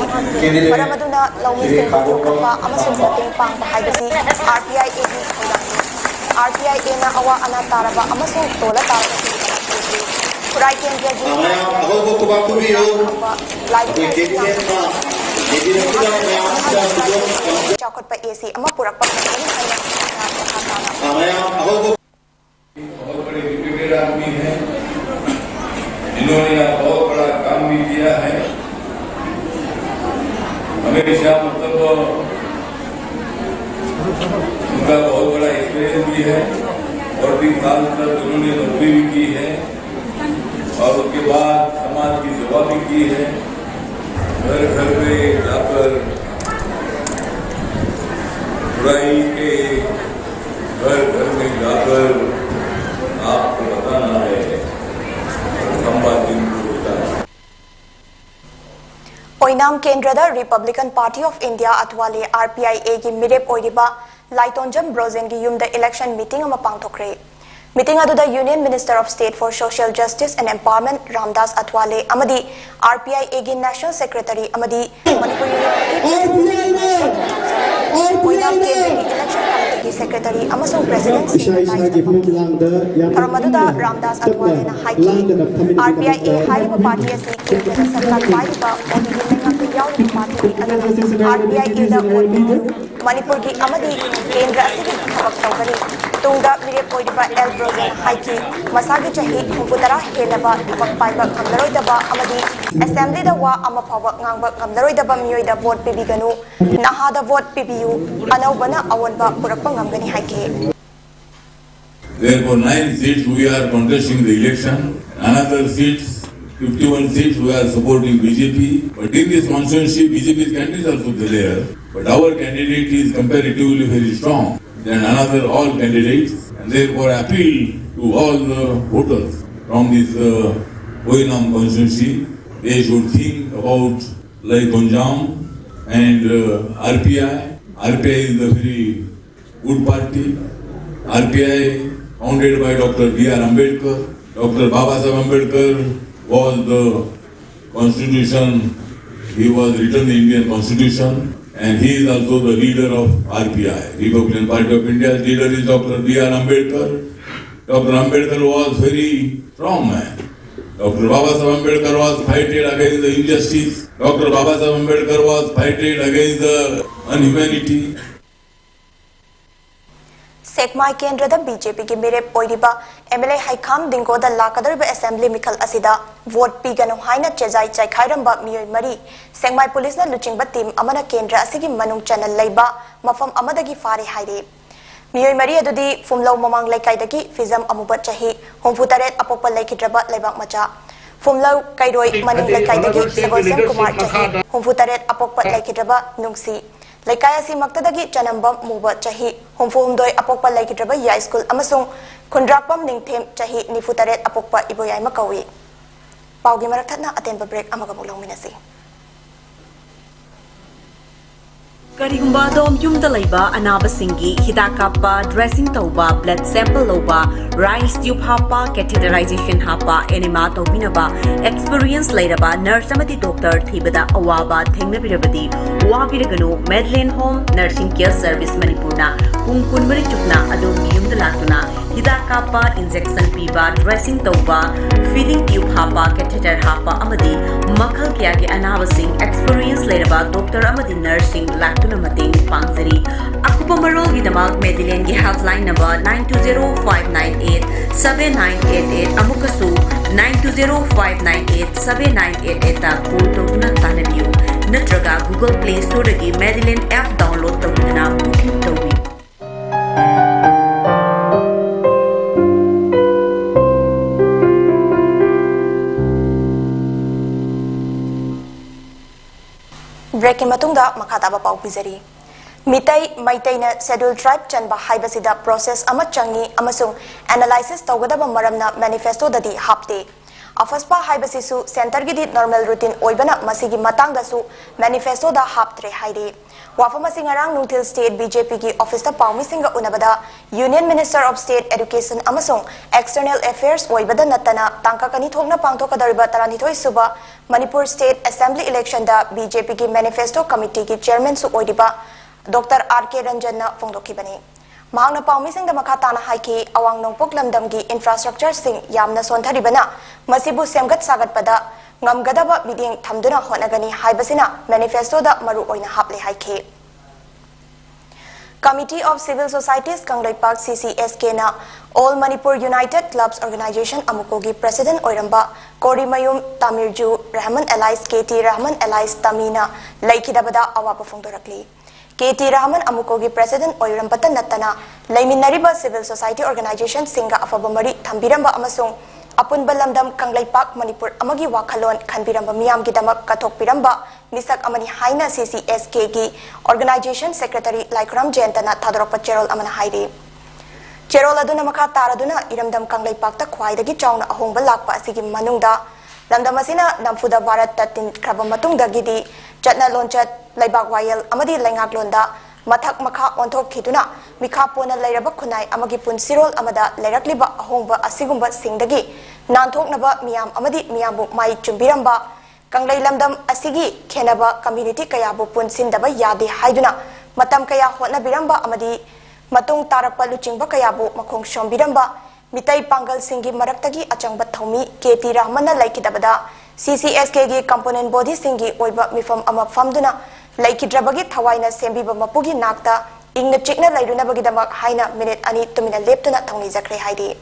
ꯃꯔꯝ ꯑꯗꯨꯅ ꯂꯧꯃꯤꯁꯤꯡꯕꯨ ꯌꯣꯛꯈꯠꯄ ꯑꯃꯁꯨꯡ ꯃꯇꯦꯡ ꯄꯥꯡꯕ ꯍꯥꯏꯕꯁꯤ RPIAꯒꯤ ꯊꯧꯗꯥꯡꯅꯤ꯫ RPIAꯅ ꯑꯋꯥ ꯑꯅꯥ ꯇꯥꯔꯕ ꯑꯃꯁꯨꯡ ꯇꯣꯜꯂ ꯇꯥꯔꯕꯁꯤꯡꯒꯤꯗꯃꯛ ꯄꯤꯔꯤ꯫ ꯈꯨꯔꯥꯏ ꯀꯦꯟꯗ꯭ꯔꯒꯤ ꯃꯌꯥꯝ ꯑꯍꯧꯕ ꯈꯨꯕꯥꯛ ꯈꯨꯕꯤꯌꯨ꯫ ꯂꯥꯏꯔꯤꯛ ꯑꯩꯈꯣꯏ ꯂꯥꯏꯁꯨ ꯌꯥꯝꯅ ꯀꯦꯟꯗꯤꯗꯦꯠꯅ ꯆꯥꯎꯈꯠꯄ ꯑꯦꯁꯤ ꯑꯃ ꯄꯨꯔꯛꯄ ꯉꯝꯒꯅꯤ ꯍꯥꯏꯅ ꯃꯈꯥ ꯇꯥꯅ ꯃꯌꯥꯝ ꯑꯍꯧꯕ꯫ बहुत बड़े एजुकेटेड आदमी हैं, इन्होंने यहाँ बहुत बड़ा काम भी किया है। हमेशा मतलब उनका बहुत बड़ा एक्सपीरियंस भी है और तीस साल तक उन्होंने नौकरी भी की है और उसके बाद समाज की सेवा भी की है। घर घर में जाकर बुराई के घर घर में जाकर आपको बताना है, संवाद दिन को होता है। ꯑꯣꯏꯅꯥꯝ ꯀꯦꯟꯗ꯭ꯔꯗ Republican Party of India ꯑꯊꯋꯥꯂꯦ, R P I A ꯒꯤ ꯃꯤꯔꯦꯞ ꯑꯣꯏꯔꯤꯕ ꯂꯥꯏꯇꯣꯟꯖꯝ ꯕ꯭ꯔꯣꯖꯦꯟꯒꯤ ꯌꯨꯝꯗ election meeting ꯑꯃ ꯄꯥꯡꯊꯣꯛꯈ꯭ꯔꯦ꯫ Meeting ꯑꯗꯨꯗ Union Minister of State for Social Justice and Empowerment Ramdas ꯑꯊꯋꯥꯂꯦ ꯑꯃꯗꯤ R P I A ꯒꯤ National Secretary ꯑꯃꯗꯤ ꯃꯅꯤꯄꯨꯔ Unity Party President ꯑꯣꯏꯅꯥꯝ ꯀꯦꯟꯗ꯭ꯔꯒꯤ election committee ꯒꯤ Secretary ꯑꯃꯁꯨꯡ President ꯁꯤꯡꯅ ꯂꯥꯏ ꯊꯧꯔꯝ ꯑꯗꯨꯗ ꯔꯥꯝꯗꯥꯁ ꯑꯊꯋꯥꯂꯦꯅ ꯍꯥꯏꯈꯤ, R P I A ꯍꯥꯏꯔꯤꯕ party ꯑꯁꯤ ꯀꯦꯟꯗ꯭ꯔꯗ ꯁꯔꯀꯥꯔ ꯄꯥꯏꯔꯤꯕ ꯃꯣꯗꯤꯒꯤ ꯂꯩꯉꯥꯛꯇ ꯌꯥꯎꯔꯤꯕ party ꯅꯤ, ꯑꯗꯨꯅ R P I A the vote ꯄꯤꯕꯤꯌꯨ꯫ ꯃꯅꯤꯄꯨꯔꯒꯤ ꯑꯃꯗꯤ ꯀꯦꯟꯗ꯭ꯔ ꯑꯁꯤꯒꯤ ꯊꯕꯛ ꯇꯧꯒꯅꯤ꯫ ꯇꯨꯡꯗ ꯃꯤꯔꯦꯞ ꯑꯣꯏꯔꯤꯕ ꯑꯦꯜ ꯕ꯭ꯔꯣꯖꯦꯟ ꯍꯥꯏꯈꯤ, ꯃꯁꯥꯒꯤ ꯆꯍꯤ ꯍꯨꯝꯐꯨꯇꯔꯥ ꯍꯦꯜꯂꯕ ꯊꯕꯛ ꯄꯥꯏꯕ ꯉꯝꯂꯔꯣꯏꯗꯕ ꯑꯃꯗꯤ assembly ꯗ ꯋꯥ ꯑꯃ ꯐꯥꯎꯕ ꯉꯥꯡꯕ ꯉꯝꯂꯔꯣꯏꯗꯕ ꯃꯤꯑꯣꯏꯗ vote ꯄꯤꯕꯤꯒꯅꯨ, ꯅꯍꯥꯗ vote ꯄꯤꯕꯤꯌꯨ, ꯑꯅꯧꯕꯅ ꯑꯑꯣꯟꯕ ꯄꯨꯔꯛꯄ ꯉꯝꯒꯅꯤ ꯍꯥꯏꯈꯤ꯫ Therefore, nine seats we are contesting the election. Another seats, fifty-one seats, we are supporting B J P. But in this constituency, B J P's candidate is also there. But our candidate is comparatively very strong than another all candidates. And therefore, appeal to all the voters from this uh, Oinam constituency, they should think about Lai Gonjam and uh, R P I. R P I is a very good party. R P I, founded by Doctor B R Ambedkar. Doctor Babasaheb Ambedkar was the constitution, he was written the Indian constitution, and he is also the leader of R P I, Republican Party of India's leader is Doctor B R Ambedkar. Doctor Ambedkar was very strong man. Doctor Baba Saheb Ambedkar was fighted against the injustice. Doctor Baba Saheb Ambedkar was fighted against the inhumanity. ꯁꯦꯛꯃꯥꯏ ꯀꯦꯟꯗ꯭ꯔꯗ B J ꯄꯤꯒꯤ ꯃꯤꯔꯦꯞ ꯑꯣꯏꯔꯤꯕ M L A ꯍꯩꯈꯥꯝ ꯗꯤꯡꯒꯣꯗ ꯂꯥꯛꯀꯗꯧꯔꯤꯕ assembly ꯃꯤꯈꯜ ꯑꯁꯤꯗ vote ꯄꯤꯒꯅꯨ ꯍꯥꯏꯅ ꯆꯦꯖꯥꯏ ꯆꯥꯏꯈꯥꯏꯔꯝꯕ ꯃꯤꯑꯣꯏ ꯃꯔꯤ ꯁꯦꯛꯃꯥꯏ ꯄꯨꯂꯤꯁꯅ ꯂꯨꯆꯤꯡꯕ ꯇꯤꯝ ꯑꯃꯅ ꯀꯦꯟꯗ꯭ꯔ ꯑꯁꯤꯒꯤ ꯃꯅꯨꯡ ꯆꯟꯅ ꯂꯩꯕ ꯃꯐꯝ ꯑꯃꯗꯒꯤ ꯐꯥꯔꯦ ꯍꯥꯏꯔꯤ꯫ ꯃꯤꯑꯣꯏ ꯃꯔꯤ ꯑꯗꯨꯗꯤ ꯐꯨꯝꯂꯧ ꯃꯃꯥꯡ ꯂꯩꯀꯥꯏꯗꯒꯤ ꯐꯤꯖꯝ ꯑꯃꯨꯕ ꯆꯍꯤ ꯍꯨꯝꯐꯨ ꯇꯔꯦꯠ ꯑꯄꯣꯛꯄ ꯂꯩꯈꯤꯗ꯭ꯔꯕ ꯂꯩꯕꯥꯛ ꯃꯆꯥ, ꯐꯨꯝꯂꯧ ꯀꯩꯔꯣꯏ ꯃꯅꯤꯡ ꯂꯩꯀꯥꯏꯗꯒꯤ ꯁꯒꯣꯜꯁꯦꯝ ꯀꯨꯃꯥꯔ ꯆꯍꯤ ꯍꯨꯝꯐꯨ ꯇꯔꯦꯠ ꯑꯄꯣꯛꯄ ꯂꯩꯈꯤꯗ꯭ꯔꯕ ꯅꯨꯡꯁꯤ, ꯂꯩꯀꯥꯏ ꯑꯁꯤꯃꯛꯇꯗꯒꯤ ꯆꯅꯝꯕꯝ ꯃꯨꯕ ꯆꯍꯤ ꯍꯨꯝꯐꯨ ꯍꯨꯝꯗꯣꯏ ꯑꯄꯣꯛꯄ ꯂꯩꯈꯤꯗ꯭ꯔꯕ ꯌꯥꯏꯁ꯭ꯀꯨꯜ ꯑꯃꯁꯨꯡ ꯈꯨꯟꯗ꯭ꯔꯥꯛꯄꯝ ꯅꯤꯡꯊꯦꯝ ꯆꯍꯤ ꯅꯤꯐꯨ ꯇꯔꯦꯠ ꯑꯄꯣꯛꯄ ꯏꯕꯣꯌꯥꯏꯃ ꯀꯧꯏ꯫ ꯄꯥꯎꯒꯤ ꯃꯔꯛ ꯊꯠꯅ ꯑꯇꯦꯟꯕ ꯕ꯭ꯔꯦꯛ ꯑꯃꯒ ꯑꯃꯨꯛ ꯂꯧꯃꯤꯟꯅꯁꯤ꯫ ꯀꯔꯤꯒꯨꯝꯕ ꯑꯗꯣꯝ ꯌꯨꯝꯗ ꯂꯩꯕ ꯑꯅꯥꯕꯁꯤꯡꯒꯤ ꯍꯤꯗꯥꯛ ꯀꯥꯞꯄ, ꯗ꯭ꯔꯦꯁꯤꯡ ꯇꯧꯕ, ꯕ꯭ꯂꯗ ꯁꯦꯝꯄꯜ ꯂꯧꯕ, ꯔꯥꯏꯁ ꯇ꯭ꯌꯨꯕ ꯍꯥꯞꯄ, ꯀꯦꯊꯤꯇꯔꯥꯏꯖꯦꯁꯟ ꯍꯥꯞꯄ, ꯑꯦꯅꯤꯃꯥ ꯇꯧꯕꯤꯅꯕ ꯑꯦꯛꯁꯄꯤꯔꯤꯌꯦꯟꯁ ꯂꯩꯔꯕ ꯅꯔꯁ ꯑꯃꯗꯤ ꯗꯣꯛꯇꯔ ꯊꯤꯕꯗ ꯑꯋꯥꯕ ꯊꯦꯡꯅꯕꯤꯔꯕꯗꯤ ꯋꯥꯕꯤꯔꯒꯅꯨ꯫ ꯃꯦꯗꯂꯦꯟ ꯍꯣꯝ ꯅꯔꯁꯤꯡ ꯀꯦꯌꯔ ꯁꯔꯚꯤꯁ ꯃꯅꯤꯄꯨꯔꯅ ꯄꯨꯡ ꯀꯨꯟꯃꯔꯤ ꯆꯨꯞꯅ ꯑꯗꯣꯝꯒꯤ ꯌꯨꯝꯗ ꯂꯥꯛꯇꯨꯅ ꯍꯤꯗꯥꯛ ꯀꯥꯞꯄ, ꯏꯟꯖꯦꯛꯁꯟ ꯄꯤꯕ, ꯗ꯭ꯔꯦꯁꯤꯡ ꯇꯧꯕ, ꯐꯤꯗꯤꯡ ꯇ꯭ꯌꯨꯕ ꯍꯥꯞꯄ, ꯀꯦꯊꯦꯇꯔ ꯍꯥꯞꯄ ꯑꯃꯗꯤ ꯃꯈꯜ ꯀꯌꯥꯒꯤ ꯑꯅꯥꯕꯁꯤꯡ ꯑꯦꯛꯁꯄꯤꯔꯤꯌꯦꯟꯁ ꯂꯩꯔꯕ ꯗꯣꯛꯇꯔ ꯑꯃꯗꯤ ꯅꯔꯁꯁꯤꯡ ꯂꯥꯛꯇꯨꯅ ꯃꯇꯦꯡ ꯄꯥꯡꯖꯔꯤ꯫ ꯑꯀꯨꯞꯄ ꯃꯔꯣꯜꯒꯤꯗꯃꯛ ꯃꯦꯗꯤꯂꯦꯟꯒꯤ helpline number nine two zero five nine eight seven nine eight eight ꯑꯃꯨꯛꯀꯁꯨ nine two zero five nine eight seven nine eight eight ꯇ ꯀꯣꯜ ꯇꯧꯗꯨꯅ ꯇꯥꯟꯅꯕꯤꯌꯨ, ꯅꯠꯇ꯭ꯔꯒ Google Play Store ꯗꯒꯤ ꯃꯦꯗꯤꯂꯦꯟ ꯑꯦꯞ ꯗꯥꯎꯟꯂꯣꯗ ꯇꯧꯗꯨꯅ ꯕꯨꯀꯤꯡ ꯇꯧꯕꯤꯌꯨ꯫ ꯕ꯭ꯔꯦꯛꯀꯤ ꯃꯇꯨꯡꯗ ꯃꯈꯥ ꯇꯥꯕ ꯄꯥꯎ ꯄꯤꯖꯔꯤ꯫ ꯃꯤꯇꯩ, ꯃꯩꯇꯩꯅ ꯁꯦꯗ꯭ꯌꯨꯜ ꯇ꯭ꯔꯥꯏꯕ ꯆꯟꯕ ꯍꯥꯏꯕꯁꯤꯗ ꯄ꯭ꯔꯣꯁꯦꯁ ꯑꯃ ꯆꯪꯏ ꯑꯃꯁꯨꯡ ꯑꯦꯅꯥꯂꯥꯏꯁꯤꯁ ꯇꯧꯒꯗꯕ ꯃꯔꯝꯅ ꯃꯦꯅꯤꯐꯦꯁꯇꯣꯗꯗꯤ ꯍꯥꯞꯇꯦ꯫ ꯑꯐꯁꯄꯥ ꯍꯥꯏꯕꯁꯤꯁꯨ ꯁꯦꯟꯇꯔꯒꯤꯗꯤ ꯅꯣꯔꯃꯦꯜ ꯔꯨꯇꯤꯟ ꯑꯣꯏꯕꯅ ꯃꯁꯤꯒꯤ ꯃꯇꯥꯡꯗꯁꯨ ꯃꯦꯅꯤꯐꯦꯁꯇꯣꯗ ꯍꯥꯞꯇ꯭ꯔꯦ ꯍꯥꯏꯔꯤ꯫ ꯋꯥꯐꯝ ꯑꯁꯤ ꯉꯔꯥꯡ ꯅꯨꯡꯊꯤꯜ ꯁ꯭ꯇꯦꯠ ꯕꯤ ꯖꯦ ꯄꯤꯒꯤ ꯑꯣꯐꯤꯁꯇ ꯄꯥꯎꯃꯤꯁꯤꯡꯒ ꯎꯅꯕꯗ union minister of state education ꯑꯃꯁꯨꯡ ꯑꯦꯛꯁꯇꯔꯅꯦꯜ ꯑꯦꯐꯤꯌꯔꯁ ꯑꯣꯏꯕꯗ ꯅꯠꯇꯅ ꯇꯥꯡꯀꯛ ꯑꯅꯤ ꯊꯣꯛꯅ ꯄꯥꯡꯊꯣꯛꯀꯗꯧꯔꯤꯕ ꯇꯔꯥꯅꯤꯊꯣꯏ ꯁꯨꯕ ꯃꯅꯤꯄꯨꯔ ꯁ꯭ꯇꯦꯠ ꯑꯦꯁꯦꯝꯕ꯭ꯂꯤ ꯏꯂꯦꯛꯁꯟꯗ ꯕꯤ ꯖꯦ ꯄꯤꯒꯤ ꯃꯦꯅꯤꯐꯦꯁꯇꯣ ꯀꯃꯤꯇꯤꯒꯤ ꯆꯦꯌꯔꯃꯦꯟꯁꯨ ꯑꯣꯏꯔꯤꯕ ꯗꯣꯛꯇꯔ ꯑꯥꯔ ꯀꯦ ꯔꯟꯖꯟꯅ ꯐꯣꯡꯗꯣꯛꯈꯤꯕꯅꯤ꯫ ꯃꯍꯥꯛꯅ ꯄꯥꯎꯃꯤꯁꯤꯡꯗ ꯃꯈꯥ ꯇꯥꯅ ꯍꯥꯏꯈꯤ, ꯑꯋꯥꯡ ꯅꯣꯡꯄꯣꯛ ꯂꯝꯗꯝꯒꯤ ꯏꯟꯐ꯭ꯔꯥꯁ꯭ꯇ꯭ꯔꯛꯆꯔꯁꯤꯡ ꯌꯥꯝꯅ ꯁꯣꯟꯊꯔꯤꯕꯅ ꯃꯁꯤꯕꯨ ꯁꯦꯝꯒꯠ ꯁꯥꯒꯠꯄꯗ ꯉꯝꯒꯗꯕ ꯃꯤꯠꯌꯦꯡ ꯊꯝꯗꯨꯅ ꯍꯣꯠꯅꯒꯅꯤ ꯍꯥꯏꯕꯁꯤꯅ ꯃꯦꯅꯤꯐꯦꯁꯇꯣꯗ ꯃꯔꯨ ꯑꯣꯏꯅ ꯍꯥꯞꯂꯦ ꯍꯥꯏꯈꯤ꯫ Committee of Civil Societies Kangleipak, C C S K ꯅ All Manipur United Clubs Organization, ꯑꯃꯨꯀꯣꯒꯤ president ꯑꯣꯏꯔꯝꯕ ꯀꯣꯔꯤꯃꯌꯨꯝ ꯇꯥꯃꯤꯔꯖꯨ Rahman alias K T Rahman alias ꯇꯥꯃꯤꯅ ꯂꯩꯈꯤꯗꯕꯗ ꯑꯋꯥꯕ ꯐꯣꯡꯗꯣꯔꯛꯂꯤ꯫ K T ꯔꯍꯃꯟ ꯑꯃꯨꯀꯣꯒꯤ president ꯑꯣꯏꯔꯝꯕꯇ ꯅꯠꯇꯅ ꯂꯩꯃꯤꯟꯅꯔꯤꯕ civil society organization ꯁꯤꯡꯒ ꯑꯐꯕ ꯃꯔꯤ ꯊꯝꯕꯤꯔꯝꯕ ꯑꯃꯁꯨꯡ ꯑꯄꯨꯟꯕ ꯂꯝꯗꯝ ꯀꯪꯂꯩꯄꯥꯛ ꯃꯅꯤꯄꯨꯔ ꯑꯃꯒꯤ ꯋꯥꯈꯜꯂꯣꯟ ꯈꯟꯕꯤꯔꯝꯕ ꯃꯤꯌꯥꯝꯒꯤꯗꯃꯛ ꯀꯠꯊꯣꯛꯄꯤꯔꯝꯕ ꯃꯤꯁꯛ ꯑꯃꯅꯤ ꯍꯥꯏꯅ C C S K ꯒꯤ organization secretary ꯂꯥꯏꯈꯨꯔꯝ ꯖꯌꯟꯇꯅ ꯊꯥꯗꯣꯔꯛꯄ ꯆꯦꯔꯣꯜ ꯑꯃꯅ ꯍꯥꯏꯔꯤ꯫ ꯆꯦꯔꯣꯜ ꯑꯗꯨꯅ ꯃꯈꯥ ꯇꯥꯔꯗꯨꯅ ꯏꯔꯝꯗꯝ ꯀꯪꯂꯩꯄꯥꯛꯇ ꯈ꯭ꯋꯥꯏꯗꯒꯤ ꯆꯥꯎꯅ ꯑꯍꯣꯡꯕ ꯂꯥꯛꯄ ꯑꯁꯤꯒꯤ ꯃꯅꯨꯡꯗ ꯂꯝꯗꯝ ꯑꯁꯤꯅ ꯅꯝꯐꯨꯗ ꯚꯥꯔꯠꯇ ꯇꯤꯟꯈ꯭ꯔꯕ ꯃꯇꯨꯡꯗꯒꯤꯗꯤ ꯆꯠꯅ ꯂꯣꯟꯆꯠ, ꯂꯩꯕꯥꯛ ꯋꯥꯌꯦꯜ ꯑꯃꯗꯤ ꯂꯩꯉꯥꯛꯂꯣꯟꯗ ꯃꯊꯛ ꯃꯈꯥ ꯑꯣꯟꯊꯣꯛꯈꯤꯗꯨꯅ ꯃꯤꯈꯥ ꯄꯣꯟꯅ ꯂꯩꯔꯕ ꯈꯨꯟꯅꯥꯏ ꯑꯃꯒꯤ ꯄꯨꯟꯁꯤꯔꯣꯜ ꯑꯃꯗ ꯂꯩꯔꯛꯂꯤꯕ ꯑꯍꯣꯡꯕ ꯑꯁꯤꯒꯨꯝꯕꯁꯤꯡꯗꯒꯤ ꯅꯥꯟꯊꯣꯛꯅꯕ ꯃꯤꯌꯥꯝ ꯑꯃꯗꯤ ꯃꯤꯌꯥꯝꯕꯨ ꯃꯥꯏ ꯆꯨꯝꯕꯤꯔꯝꯕ ꯀꯪꯂꯩ ꯂꯝꯗꯝ ꯑꯁꯤꯒꯤ ꯈꯦꯟꯅꯕ community ꯀꯌꯥꯕꯨ ꯄꯨꯟꯁꯤꯟꯗꯕ ꯌꯥꯗꯦ ꯍꯥꯏꯗꯨꯅ ꯃꯇꯝ ꯀꯌꯥ ꯍꯣꯠꯅꯕꯤꯔꯝꯕ ꯑꯃꯗꯤ ꯃꯇꯨꯡ ꯇꯥꯔꯛꯄ ꯂꯨꯆꯤꯡꯕ ꯀꯌꯥꯕꯨ ꯃꯈꯣꯡ ꯁꯣꯝꯕꯤꯔꯝꯕ ꯃꯤꯇꯩ ꯄꯥꯡꯒꯜꯁꯤꯡꯒꯤ ꯃꯔꯛꯇꯒꯤ ꯑꯆꯪꯕ ꯊꯧꯃꯤ K T ꯔꯍꯃꯟꯅ ꯂꯩꯈꯤꯗꯕꯗ C C S K ꯒꯤ component body ꯁꯤꯡꯒꯤ ꯑꯣꯏꯕ ꯃꯤꯐꯝ ꯑꯃ ꯐꯝꯗꯨꯅ ꯂꯩꯈꯤꯗ꯭ꯔꯕꯒꯤ ꯊꯋꯥꯏꯅ ꯁꯦꯝꯕꯤꯕ ꯃꯄꯨꯒꯤ ꯅꯥꯛꯇ ꯏꯪꯅ ꯆꯤꯛꯅ ꯂꯩꯔꯨꯅꯕꯒꯤꯗꯃꯛ ꯍꯥꯏꯅ ꯃꯤꯅꯤꯠ ꯑꯅꯤ ꯇꯨꯃꯤꯟꯅ ꯂꯦꯞꯇꯨꯅ ꯊꯧꯅꯤꯖꯈ꯭ꯔꯦ ꯍꯥꯏꯔꯤ꯫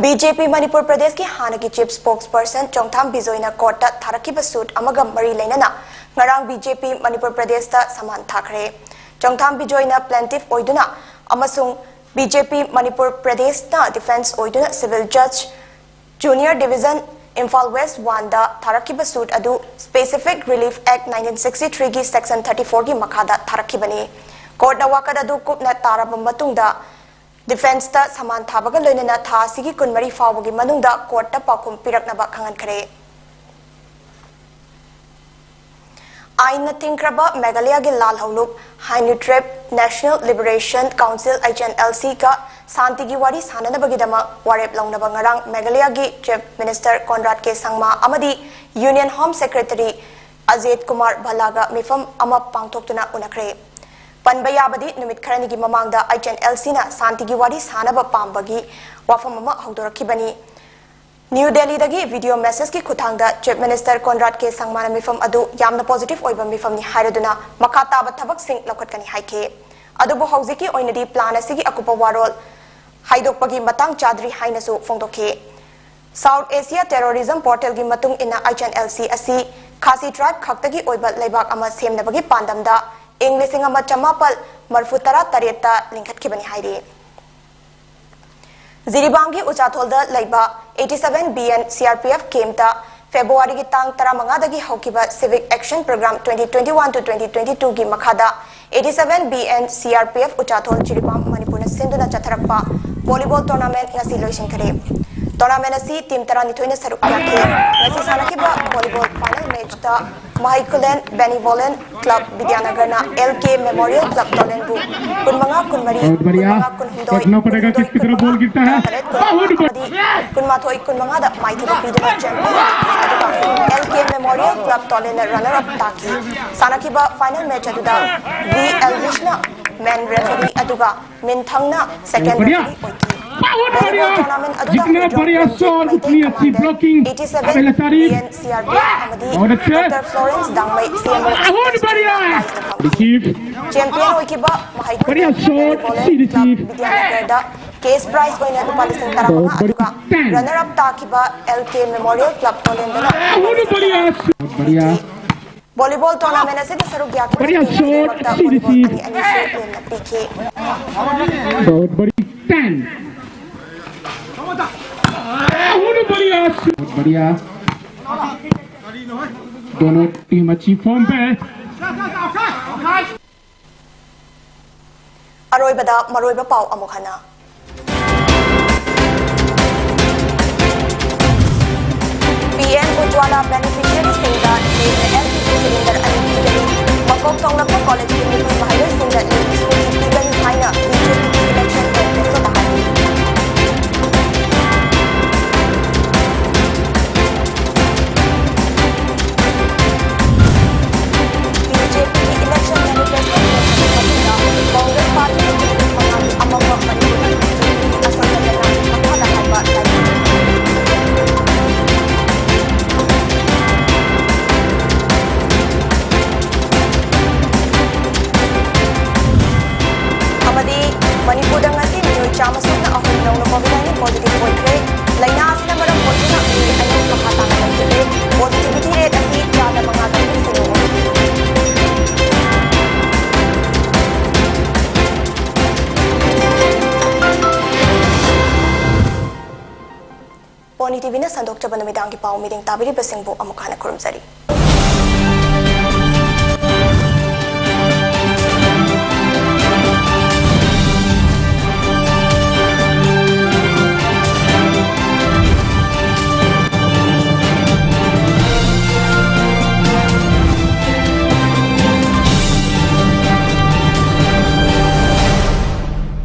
B J P ꯃꯅꯤꯄꯨꯔ ꯄ꯭ꯔꯗꯦꯁꯀꯤ ꯍꯥꯟꯅꯒꯤ chief spokesperson ꯆꯣꯡꯊꯥꯝ ꯕꯤꯖꯣꯏꯅ court ꯇ ꯊꯥꯔꯛꯈꯤꯕ suit ꯑꯃꯒ ꯃꯔꯤ ꯂꯩꯅꯅ ꯉꯔꯥꯡ B J P ꯃꯅꯤꯄꯨꯔ ꯄ꯭ꯔꯗꯦꯁꯇ ꯁꯃꯥꯟ ꯊꯥꯈ꯭ꯔꯦ꯫ ꯆꯣꯡꯊꯥꯝ ꯕꯤꯖꯣꯏꯅ plaintiff ꯑꯣꯏꯗꯨꯅ ꯑꯃꯁꯨꯡ B J P Manipur ꯄ꯭ꯔꯗꯦꯁꯅ defense ꯑꯣꯏꯗꯨꯅ civil judge junior division Imphal West one ꯗ ꯊꯥꯔꯛꯈꯤꯕ suit ꯑꯗꯨ Specific Relief Act nineteen sixty three ꯒꯤ section thirty four ꯒꯤ ꯃꯈꯥꯗ ꯊꯥꯔꯛꯈꯤꯕꯅꯤ꯫ Court ꯅ ꯋꯥꯀꯠ ꯑꯗꯨ ꯀꯨꯞꯅ ꯇꯥꯔꯕ ꯃꯇꯨꯡꯗ defense ꯇ ꯁꯃꯥꯟ ꯊꯥꯕꯒ ꯂꯣꯏꯅꯅ ꯊꯥ ꯑꯁꯤꯒꯤ ꯀꯨꯟꯃꯔꯤ ꯐꯥꯎꯕꯒꯤ ꯃꯅꯨꯡꯗ court ꯇ ꯄꯥꯎꯈꯨꯝ ꯄꯤꯔꯛꯅꯕ ꯈꯪꯍꯟꯈ꯭ꯔꯦ꯫ ꯑꯥꯏꯟꯅ ꯊꯤꯡꯈ꯭ꯔꯕ ꯃꯦꯘꯥꯂꯌꯥꯒꯤ ꯂꯥꯜꯍꯧꯂꯨꯞ ꯍꯥꯏꯅꯨꯇ꯭ꯔꯦꯞ National Liberation Council, H N L C ꯒ ꯁꯥꯟꯇꯤꯒꯤ ꯋꯥꯔꯤ ꯁꯥꯅꯅꯕꯒꯤꯗꯃꯛ ꯋꯥꯔꯦꯞ ꯂꯧꯅꯕ ꯉꯔꯥꯡ ꯃꯦꯘꯥꯂꯌꯥꯒꯤ Chief Minister Conrad K ꯁꯪꯃꯥ ꯑꯃꯗꯤ Union Home Secretary Ajit Kumar ꯚꯜꯂꯥꯒ ꯃꯤꯐꯝ ꯑꯃ ꯄꯥꯡꯊꯣꯛꯇꯨꯅ ꯎꯅꯈ꯭ꯔꯦ꯫ ꯄꯟꯕ ꯌꯥꯕꯗꯤ, ꯅꯨꯃꯤꯠ ꯈꯔꯅꯤꯒꯤ ꯃꯃꯥꯡꯗ H N L C ꯅ ꯁꯥꯟꯇꯤꯒꯤ ꯋꯥꯔꯤ ꯁꯥꯅꯕ ꯄꯥꯝꯕꯒꯤ ꯋꯥꯐꯝ ꯑꯃ ꯍꯧꯗꯣꯔꯛꯈꯤꯕꯅꯤ꯫ ꯅ꯭ꯌꯨ ꯗꯦꯜꯂꯤꯗꯒꯤ ꯚꯤꯗꯤꯑꯣ ꯃꯦꯁꯦꯖꯀꯤ ꯈꯨꯠꯊꯥꯡꯗ ꯆꯤꯐ ꯃꯤꯅꯤꯁꯇꯔ ꯀꯣꯟꯔꯥꯗ ꯀꯦ ꯁꯪꯃꯥꯅ ꯃꯤꯐꯝ ꯑꯗꯨ ꯌꯥꯝꯅ ꯄꯣꯖꯤꯇꯤꯚ ꯑꯣꯏꯕ ꯃꯤꯐꯝꯅꯤ ꯍꯥꯏꯔꯗꯨꯅ ꯃꯈꯥ ꯇꯥꯕ ꯊꯕꯛꯁꯤꯡ ꯂꯧꯈꯠꯀꯅꯤ ꯍꯥꯏꯈꯤ꯫ ꯑꯗꯨꯕꯨ ꯍꯧꯖꯤꯛꯀꯤ ꯑꯣꯏꯅꯗꯤ ꯄ꯭ꯂꯥꯟ ꯑꯁꯤꯒꯤ ꯑꯀꯨꯞꯄ ꯋꯥꯔꯣꯜ ꯍꯥꯏꯗꯣꯛꯄꯒꯤ ꯃꯇꯥꯡ ꯆꯥꯗ꯭ꯔꯤ ꯍꯥꯏꯅꯁꯨ ꯐꯣꯡꯗꯣꯛꯈꯤ꯫ ꯁꯥꯎꯠ ꯑꯦꯁꯤꯌꯥ ꯇꯦꯔꯣꯔꯤꯖꯝ ꯄꯣꯔꯇꯦꯜꯒꯤ ꯃꯇꯨꯡ ꯏꯟꯅ ꯑꯩꯆ ꯑꯦꯟ ꯑꯦꯜ ꯁꯤ ꯑꯁꯤ ꯈꯥꯁꯤ ꯇ꯭ꯔꯥꯏꯕ ꯈꯛꯇꯒꯤ ꯑꯣꯏꯕ ꯂꯩꯕꯥꯛ ꯑꯃ ꯁꯦꯝꯅꯕꯒꯤ ꯄꯥꯟꯗꯝꯗ ꯏꯪ ꯂꯤꯁꯤꯡ ꯑꯃ ꯆꯃꯥꯄꯜ ꯃꯔꯤꯐꯨ ꯇꯔꯥ ꯇꯔꯦꯠꯇ ꯂꯤꯡꯈꯠꯈꯤꯕꯅꯤ ꯍꯥꯏꯔꯤ꯫ ꯖꯤꯔꯤꯕꯥꯝꯒꯤ ꯎꯆꯥꯊꯣꯜꯗ ꯂꯩꯕ eighty seven B N C R P F campꯇ ꯐꯦꯕ꯭ꯔꯨꯋꯥꯔꯤꯒꯤ ꯇꯥꯡ ꯇꯔꯥꯃꯉꯥꯗꯒꯤ ꯍꯧꯈꯤꯕ Civic Action Program twenty twenty-one to twenty twenty-twoꯒꯤ ꯃꯈꯥꯗ eighty seven B N C R P F ꯎꯆꯥꯊꯣꯜ Jiribam ꯃꯅꯤꯄꯨꯔꯅ ꯁꯤꯟꯗꯨꯅ ꯆꯠꯊꯔꯛꯄ ꯚꯣꯂꯤꯕꯣꯜ ꯇꯣꯔꯅꯥꯃꯦꯟꯠ ꯉꯁꯤ ꯂꯣꯏꯁꯤꯟꯈꯔꯦ꯫ ꯇꯣꯔꯅꯥꯃꯦꯟꯠ ꯑꯁꯤ ꯇꯤꯝ ꯇꯔꯥꯅꯤꯊꯣꯏꯅ ꯁꯔꯨꯛ ꯌꯥꯈꯤ꯫ ꯉꯁꯤ ꯁꯥꯟꯅꯈꯤꯕ ꯚꯣꯂꯤꯕꯣꯜ ꯐꯥꯏꯅꯦꯜ ꯃꯦꯆꯇ ꯃꯍꯩ ꯈꯨꯂꯦꯟ ꯕꯦꯅꯤꯚꯣꯂꯦꯟ ꯀ꯭ꯂꯕ ꯕꯤꯗ꯭ꯌꯥꯅꯒꯔꯅ L K Memorial Club ꯇꯣꯂꯦꯟꯕꯨ ꯀꯨꯟꯃꯉꯥ ꯀꯨꯟꯃꯔꯤ, ꯀꯨꯟꯃꯉꯥ ꯀꯨꯟꯍꯨꯝꯗꯣꯏ, ꯀꯨꯟꯍꯨꯝꯗꯣꯏ ꯀꯨꯟꯃꯉꯥ, ꯇꯔꯥꯇꯔꯦꯠ ꯀꯨꯟꯃꯉꯥ ꯑꯃꯗꯤ ꯀꯨꯟꯃꯥꯊꯣꯏ ꯀꯨꯟꯃꯉꯥꯗ ꯃꯥꯏꯊꯤꯕ ꯄꯤꯗꯨꯅ ꯆꯦꯝꯄꯤꯌꯟ ꯑꯣꯏꯈꯤ꯫ ꯑꯗꯨꯒ L K Memorial Club ꯇꯣꯂꯦꯟꯅ ꯔꯟꯅꯔ ꯑꯞ ꯇꯥꯈꯤ꯫ ꯁꯥꯟꯅꯈꯤꯕ ꯐꯥꯏꯅꯦꯜ ꯃꯦꯆ ꯑꯗꯨꯗ V ꯑꯦꯜꯚꯤꯁꯅ ꯃꯦꯟ ꯔꯦꯐꯔꯤ ꯑꯗꯨꯒ ꯃꯤꯟꯊꯪꯅ ꯁꯦꯀꯦꯟ ꯔꯦꯐꯔꯤ ꯑꯣꯏꯈꯤ꯫ ꯚꯣꯂꯤꯕꯣꯜ ꯇꯣꯔꯅꯥꯃꯦꯟꯠ ꯑꯗꯨꯗ Meitei commander eighty seven B N C R P F ꯑꯃꯗꯤ doctor Florence Dangmei C M O champion ꯑꯣꯏꯈꯤꯕ ꯃꯍꯩ ꯈꯨꯂꯦꯟ ꯕꯦꯅꯤꯚꯣꯂꯦꯟ ꯀ꯭ꯂꯕ ꯕꯤꯗ꯭ꯌꯥꯅꯒꯔꯗ ꯀꯦꯁ ꯄ꯭ꯔꯥꯏꯖ ꯑꯣꯏꯅ ꯂꯨꯄꯥ ꯂꯤꯁꯤꯡ ꯇꯔꯥꯃꯉꯥ ꯑꯗꯨꯒ ꯔꯟꯅꯔ ꯑꯞ ꯇꯥꯈꯤꯕ L K Memorial Club ꯇꯣꯂꯦꯟꯗꯅ ꯂꯨꯄꯥ ꯂꯤꯁꯤꯡ ꯇꯔꯥ ꯄꯤꯈꯤ꯫ ꯚꯣꯂꯤꯕꯣꯜ ꯇꯣꯔꯅꯥꯃꯦꯟꯠ ꯑꯁꯤꯗ ꯁꯔꯨꯛ ꯌꯥꯈꯤꯕ ꯇꯤꯝ ꯈꯨꯗꯤꯡꯃꯛꯇ ꯚꯣꯂꯤꯕꯣꯜ ꯑꯅꯤ ꯑꯅꯤꯁꯨ ꯂꯦꯝꯅ ꯄꯤꯈꯤ꯫ बहुत बड़ी टेन। बहुत बढ़िया। दोनों टीम अच्छी फॉर्म पे है। ꯑꯔꯣꯏꯕꯗ ꯃꯔꯨꯑꯣꯏꯕ ꯄꯥꯎ ꯑꯃꯨꯛ ꯍꯟꯅ꯫ P M Ujjwala beneficiaryꯁꯤꯡꯗ ꯂꯦꯝꯅ L P G cylinder ꯑꯅꯤ ꯄꯤꯒꯅꯤ꯫ ꯃꯀꯣꯛ ꯊꯣꯡꯂꯛꯄ ꯀꯣꯂꯦꯖꯀꯤ ꯅꯨꯄꯤ ꯃꯍꯩꯔꯣꯏꯁꯤꯡꯗ ꯂꯦꯝꯅ ꯁ꯭ꯀꯨꯇꯤ ꯄꯤꯒꯅꯤ ꯍꯥꯏꯅ BJPꯒꯤ election manifestoꯗ ꯍꯥꯏꯔꯤ꯫ BJPꯒꯤ election manifesto ꯂꯣꯏꯁꯤꯟꯕ ꯃꯇꯨꯡꯗ Congress partyꯅ ꯅꯨꯃꯤꯠ ꯃꯉꯥꯒꯤ ꯑꯃꯝꯕ ꯃꯅꯤꯄꯨꯔꯗ ꯇꯤꯚꯤꯅ ꯁꯟꯗꯣꯛꯆꯕ ꯅꯨꯃꯤꯗꯥꯡꯒꯤ ꯄꯥꯎ ꯃꯤꯠꯌꯦꯡ ꯇꯥꯕꯤꯔꯤꯕꯁꯤꯡꯕꯨ ꯑꯃꯨꯛ ꯍꯟꯅ ꯈꯨꯔꯨꯝꯖꯔꯤ꯫